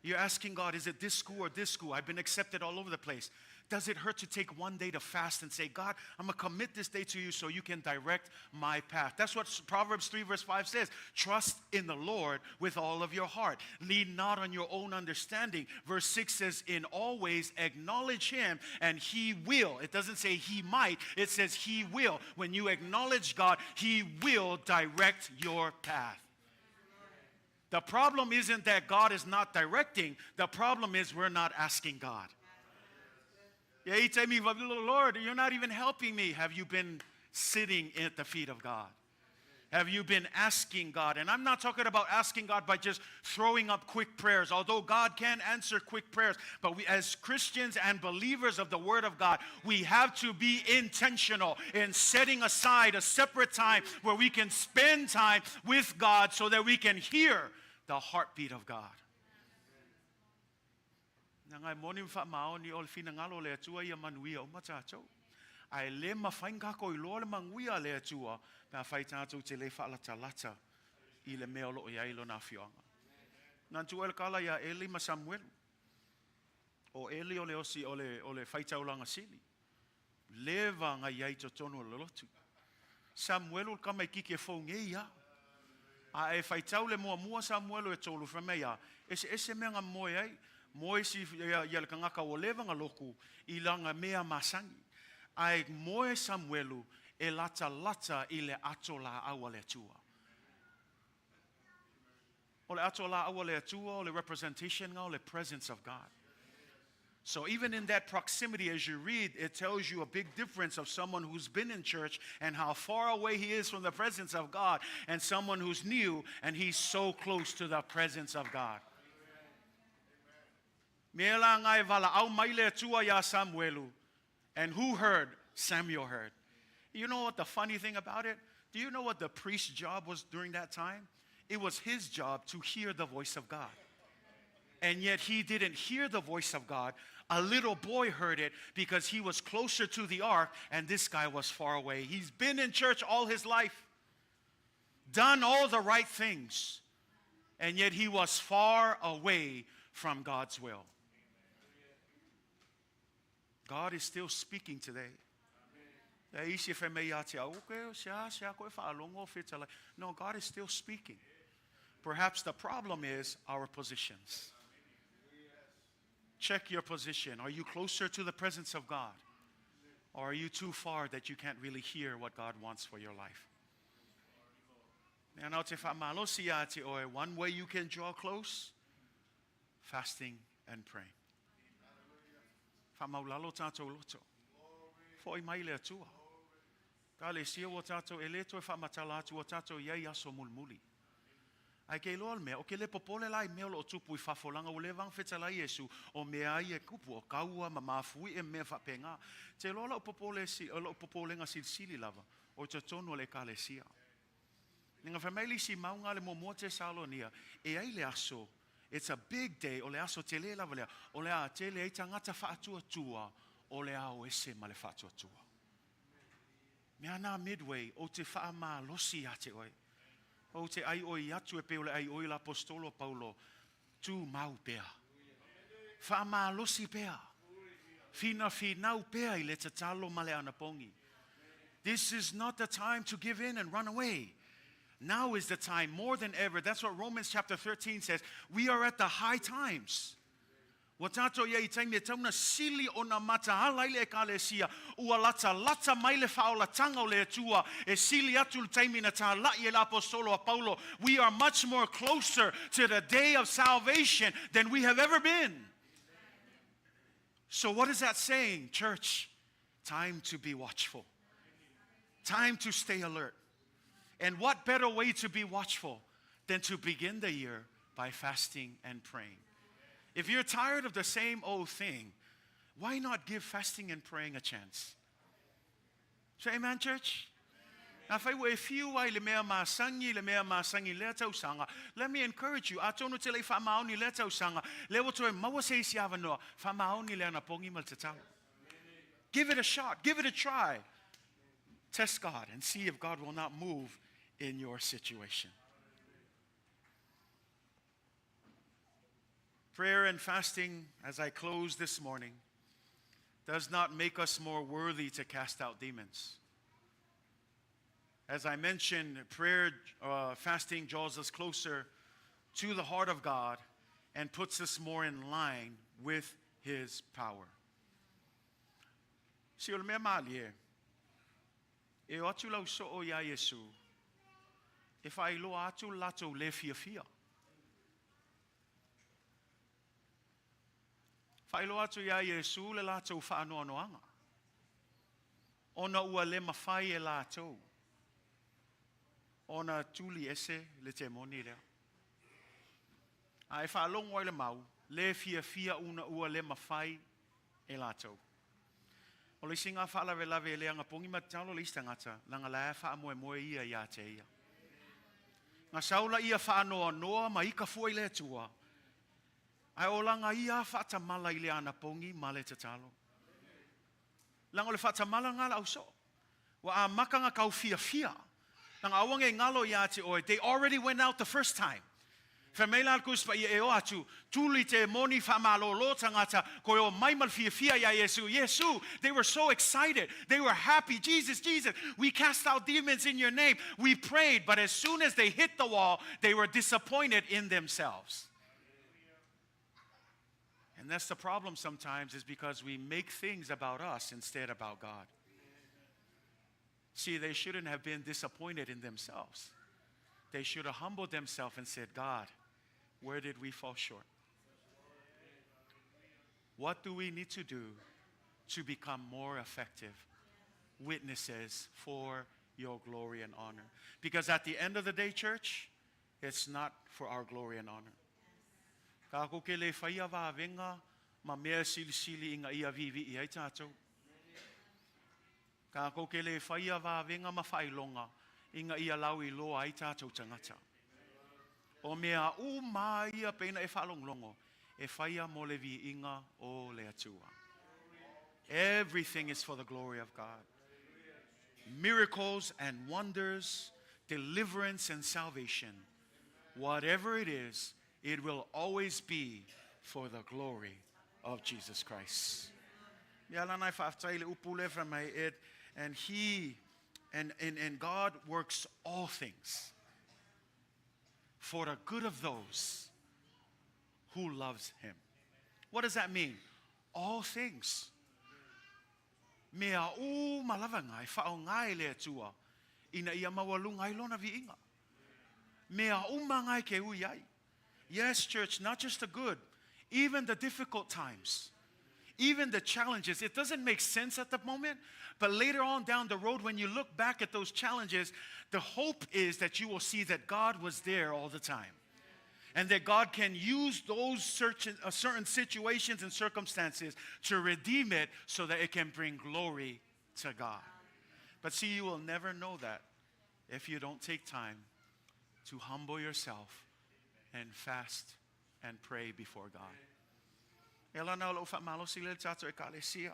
You're asking God, is it this school or this school? I've been accepted all over the place. Does it hurt to take one day to fast and say, God, I'm going to commit this day to you so you can direct my path? That's what Proverbs 3 verse 5 says. Trust in the Lord with all of your heart. Lean not on your own understanding. Verse 6 says, in all ways acknowledge him and he will. It doesn't say he might. It says he will. When you acknowledge God, he will direct your path. The problem isn't that God is not directing. The problem is we're not asking God. Yeah, he tell me, Lord, you're not even helping me. Have you been sitting at the feet of God? Have you been asking God? And I'm not talking about asking God by just throwing up quick prayers, although God can answer quick prayers. But we, as Christians and believers of the Word of God, we have to be intentional in setting aside a separate time where we can spend time with God so that we can hear the heartbeat of God. Leaga e moni ma faamaoni o le finagalo o le Atua ia manuia uma tātou. Ae le mafai ona kākou iloa le manuia a le Atua pe afai tātou te le faalatalata i le mea o lo o i ai lona afioaga. Na tuua le tala iā Eli ma Samuelu. O Eli o le osi o le, o le faitaulaga sili. Leva ona i ai i totonu o le lotu. Samuelu o le tamaititi e fou nei ia. A e faitau le muamua Samuelu e tolu, fai mai a, eseese mea na moe ai. Moe si ia, ia le tagata ua leva ona lotu i lana mea masani. Ae moe Samuelu e latalata i le ato laau a le Atua. O le ato laau a le Atua o le representation lena o le presence of God. So even in that proximity, as you read, it tells you a big difference of someone who's been in church and how far away he is from the presence of God, and someone who's new and he's so close to the presence of God. Mea la lena e valaau mai le Atua iā Samuelu. And who heard? Samuel heard. You know what the funny thing about it? Do you know what the priest's job was during that time? It was his job to hear the voice of God. And yet he didn't hear the voice of God. A little boy heard it because he was closer to the ark and this guy was far away. He's been in church all his life, done all the right things, and yet he was far away from God's will. God is still speaking today. E isi e fai mai ia te au, okay, sea, sea koe faalogo fetalai. No, God is still speaking. Perhaps the problem is our positions. Check your position. Are you closer to the presence of God? Or are you too far that you can't really hear what God wants for your life? Mea na o te faamalosi ia te oe, one way you can draw close, fasting and praying. Faamaualalo tātou loto. Foʻi mai le Atua. Ekalesia ua tātou e le toe faamatala atu ua tātou i ai aso mulimuli. Ae ke iloa le mea, o ke le popole la i mea o lo o tupu i fafo leaga ua leva ona fetalai Iesu, o mea a ia e kupu, o kaua ma mafuie ma mea faapena. Te iloa lou popole lou popolega silisili lava, o i totonu o le Ekalesia. Leaga fai mai le isi mauga le muamua Tesalonia, e ai le aso, it's a big day, o le aso tele lava lea, o le a tele ai tagata faatuatua o le a o ese ma le faatuatua. Mea na Midway, ou te faamalosi ia te oe. Ou te aioi atu e pei o le aioi a le Aposetolo o Paulo, tumau pea. Faamalosi pea. Finafinau pea i le tatalo ma le anapogi. This is not the time to give in and run away. Now is the time more than ever. That's what Romans chapter 13 says. We are at the high times. Ua tātou ia i taimi e tauna sili ona mataala i le Ekalesia, ua latalata mai le faaolatanga o le Atua e sili atu le taimi na tāla'i e le Aposolo a Paulo. We are much more closer to the day of salvation than we have ever been. So what is that saying, church? Time to be watchful. Time to stay alert. And what better way to be watchful than to begin the year by fasting and praying? If you're tired of the same old thing, why not give fasting and praying a chance? Say amen, church? Afai ua e fiu ai le mea masangi, le mea masangi lea tausaga, let me encourage you, atonu te le i faamaoni lea tausaga, lea ua toe maua se isi avanoa, faamaoni le anapogi ma le tatalo. Give it a shot, give it a try. Test God and see if God will not move in your situation. Prayer and fasting, as I close this morning, does not make us more worthy to cast out demons. As I mentioned, prayer, fasting draws us closer to the heart of God and puts us more in line with His power. Se o le mea malie, e o atu lau soo iā Iesu, e faailoa atu le latou le fiafia. Faailoa atu iā Iesu le latou faanoanoaga, ona ua le mafai e latou ona tuli ese le temoni lea. A e faalogo ai le mau, le fiafia una ua le mafai e latou. O le isi gā faalavelave e le anapogi ma tatalo le isi tagata, leaga la e faamoemoe ia iā te ia. Ga sau laia faanoanoa ma ika fua i le Atua, ae o laga ia faatamala i le anapogi ma le tatalo. Leaga o le faatamala gā le ausoo. Ua amata ona tau fiafia. Leaga aua nei galo iā te oe, they already went out the first time. Fai mai la le Tusi Paia e o atu, tuli temoni faamalōlō tagata, toe o mai ma le fiafia iā Iesu. Iesu, they were so excited. They were happy. Jesus, Jesus, we cast out demons in your name. We prayed, but as soon as they hit the wall, they were disappointed in themselves. And that's the problem sometimes, is because we make things about us instead about God. See, they shouldn't have been disappointed in themselves. They should have humbled themselves and said, God, where did we fall short? What do we need to do to become more effective witnesses for your glory and honor? Because at the end of the day, church, it's not for our glory and honor. Kākou ke le faia vāvenga ma mea silisili ina ia viivii ai tātou. Kākou ke le faia vāvenga ma faailoga ina ia lauiloa ai tātou tagata. O mea uma ia pei ona e faalogologo e faia mo le viiga o le Atua. Everything is for the glory of God. Miracles and wonders, deliverance and salvation. Whatever it is, it will always be for the glory of Jesus Christ. Ia lana e faafetai le upu lea fai mai it and he and, and, and God works all things for the good of those who loves him. What does that mean? All things. Mea uma lava gā e faaaogā e le Atua ina ia maualuga ai lona viiga. Mea uma gā e ke ui ai. Yes, church, not just the good, even the difficult times. Even the challenges, it doesn't make sense at the moment, but later on down the road, when you look back at those challenges, the hope is that you will see that God was there all the time. And that God can use those certain situations and circumstances to redeem it so that it can bring glory to God. But see, you will never know that if you don't take time to humble yourself and fast and pray before God. E la na o lou faamalosi lea i le tatou Ekalesia.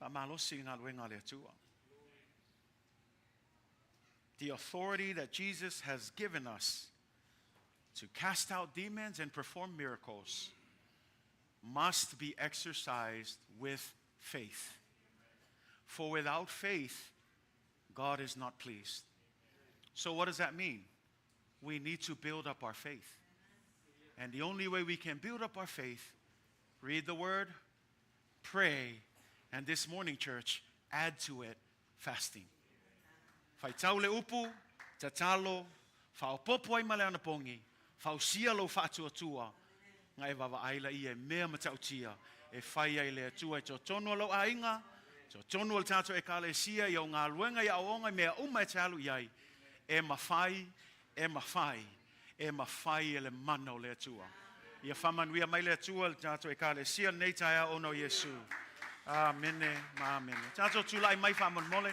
Faamalosi i galuega a le Atua. The authority that Jesus has given us to cast out demons and perform miracles must be exercised with faith. For without faith, God is not pleased. So, what does that mean? We need to build up our faith. And the only way we can build up our faith, read the word, pray, and this morning, church, add to it fasting. Faitau le upu, tatalo, faaopoopo ai ma le anapogi, fausia lou faatuatua, ona e vaavaai lea i mea matautia e fai ai le Atua i totonu o lou aiga, totonu o le tatou Ekalesia, i au galuega, i aoaoga, i mea uma e te alu i ai. E mafai, e mafai, e mafai e le mana o le Atua. Ia faamanuia mai le Atua le tatou Ekalesia lenei taeao ona o Iesu. Amene ma amene. Tatou tulai mai faamolemole.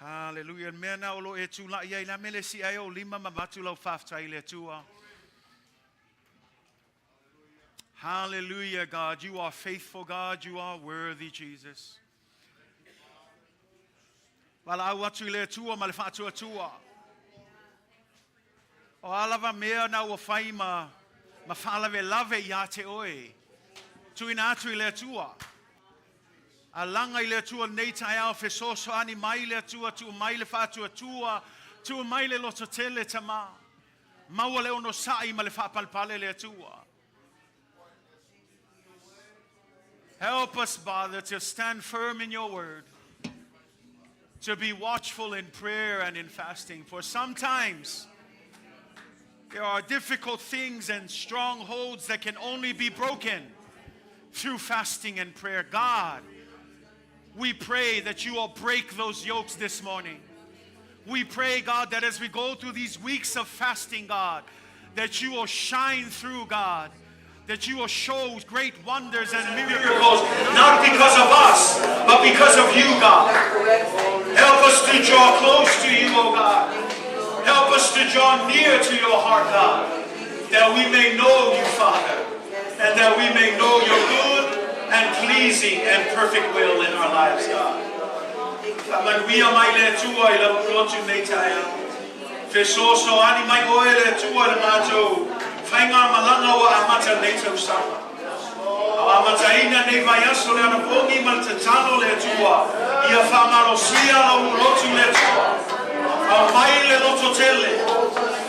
Haleluia. Le mea na o lo o e tulai ai, le a mea le si'i ai ou lima ma avatu lau faafetai i le Atua. Hallelujah, God. You are faithful, God. You are worthy, Jesus. Valaau atu i le Atua ma le faatuatua. O a lava mea na ua fai ma, ma faalavelave ia te oe. Tuuina atu i le Atua. Alaga i le Atua lenei taeao fesoasoani mai le Atua, tuu mai le faatuatua, tuu mai le lototele Tamā. Maua le onosai ma le faapalepale le Atua. Help us, Father, to stand firm in your word, to be watchful in prayer and in fasting. For sometimes there are difficult things and strongholds that can only be broken through fasting and prayer. God, we pray that you will break those yokes this morning. We pray, God, that as we go through these weeks of fasting, God, that you will shine through, God, that you will show great wonders and miracles, not because of us, but because of you, God. Help us to draw close to you, O God. Help us to draw near to your heart, God, that we may know you, Father, and that we may know your good and pleasing and perfect will in our lives, God. Faamanuia mai le Atua i lau lotu nei taeao. Fesoasoani mai oe le Atua i le matou faigamalaga ua amata nei tausaga. A amataina nei vaiaso le anapogi ma le tatalo le Atua ia faamalosia lau lotu le Atua. Aumai le lototele,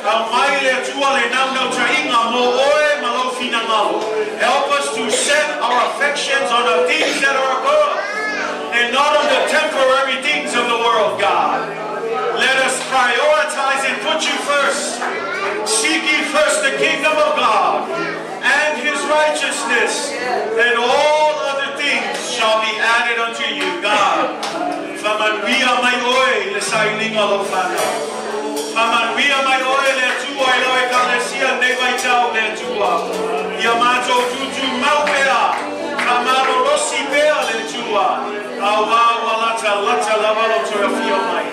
aumai le Atua le naunautaiga mo oe ma lou finagalo. Help us to set our affections on the things that are above and not on the temporary things of the world, God. Let us prioritize and put you first. Seek ye first the kingdom of God and his righteousness, and all other things shall be added unto you, God. Faamanuia mai oe i le sailiga o lau fanau. Faamanuia mai oe le Atua i lau Ekalesia nei vaitau le Atua. Ia matou tutumau pea, faamalolosi pea le Atua, auā ua latalata lava lou toe afio mai.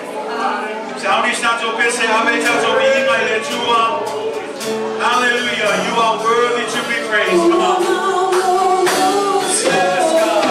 Sauni se tatou pese ave i tatou viiga i le Atua. Hallelujah, you are worthy to be praised. Come on. Yes, God.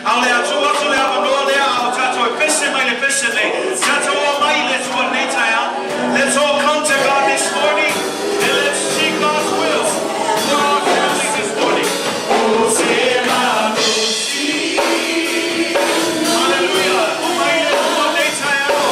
A o le a tuu atu le avanoa lea a o tatou e pese mai le pese nei. Tatou omai i le Atua i lenei taeao. Let's all come to God this morning and let's seek God's will for our families this morning. Hallelujah. Omai i le Atua i lenei taeao.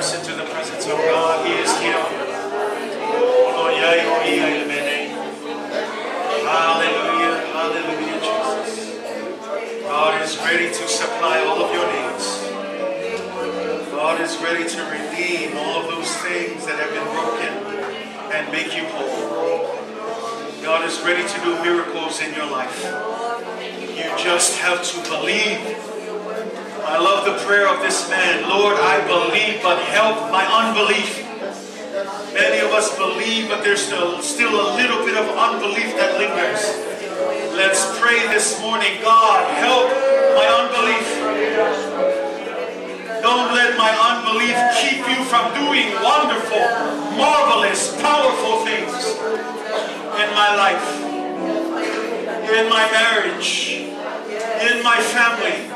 press into the presence of God. He is here. O lo o i ai o ia i le mea nei. Hallelujah, hallelujah, Jesus. God is ready to supply all of your needs. God is ready to redeem all of those things that have been broken and make you whole. God is ready to do miracles in your life. You just have to believe. I love the prayer of this man. Lord, I believe, but help my unbelief. Many of us believe, but there's still a little bit of unbelief that lingers. Let's pray this morning. God, help my unbelief. Don't let my unbelief keep you from doing wonderful, marvelous, powerful things in my life, in my marriage, in my family,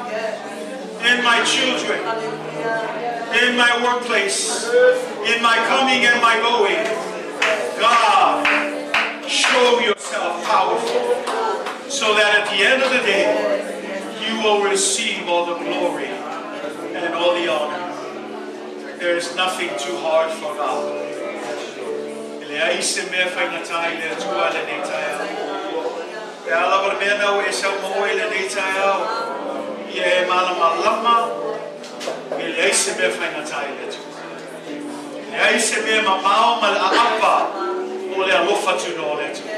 in my children, in my workplace, in my coming and my going. God, show yourself powerful so that at the end of the day, you will receive all the glory and all the honor. There is nothing too hard for God. E leai se mea faigata i le Atua lenei taeao. O le a lava le mea na ua e sau ma oe lenei taeao. Ia e malamalama e leai se mea faigata i le Atua. E leai se mea mamao ma le aapa o le alofa tunoa o le Atua.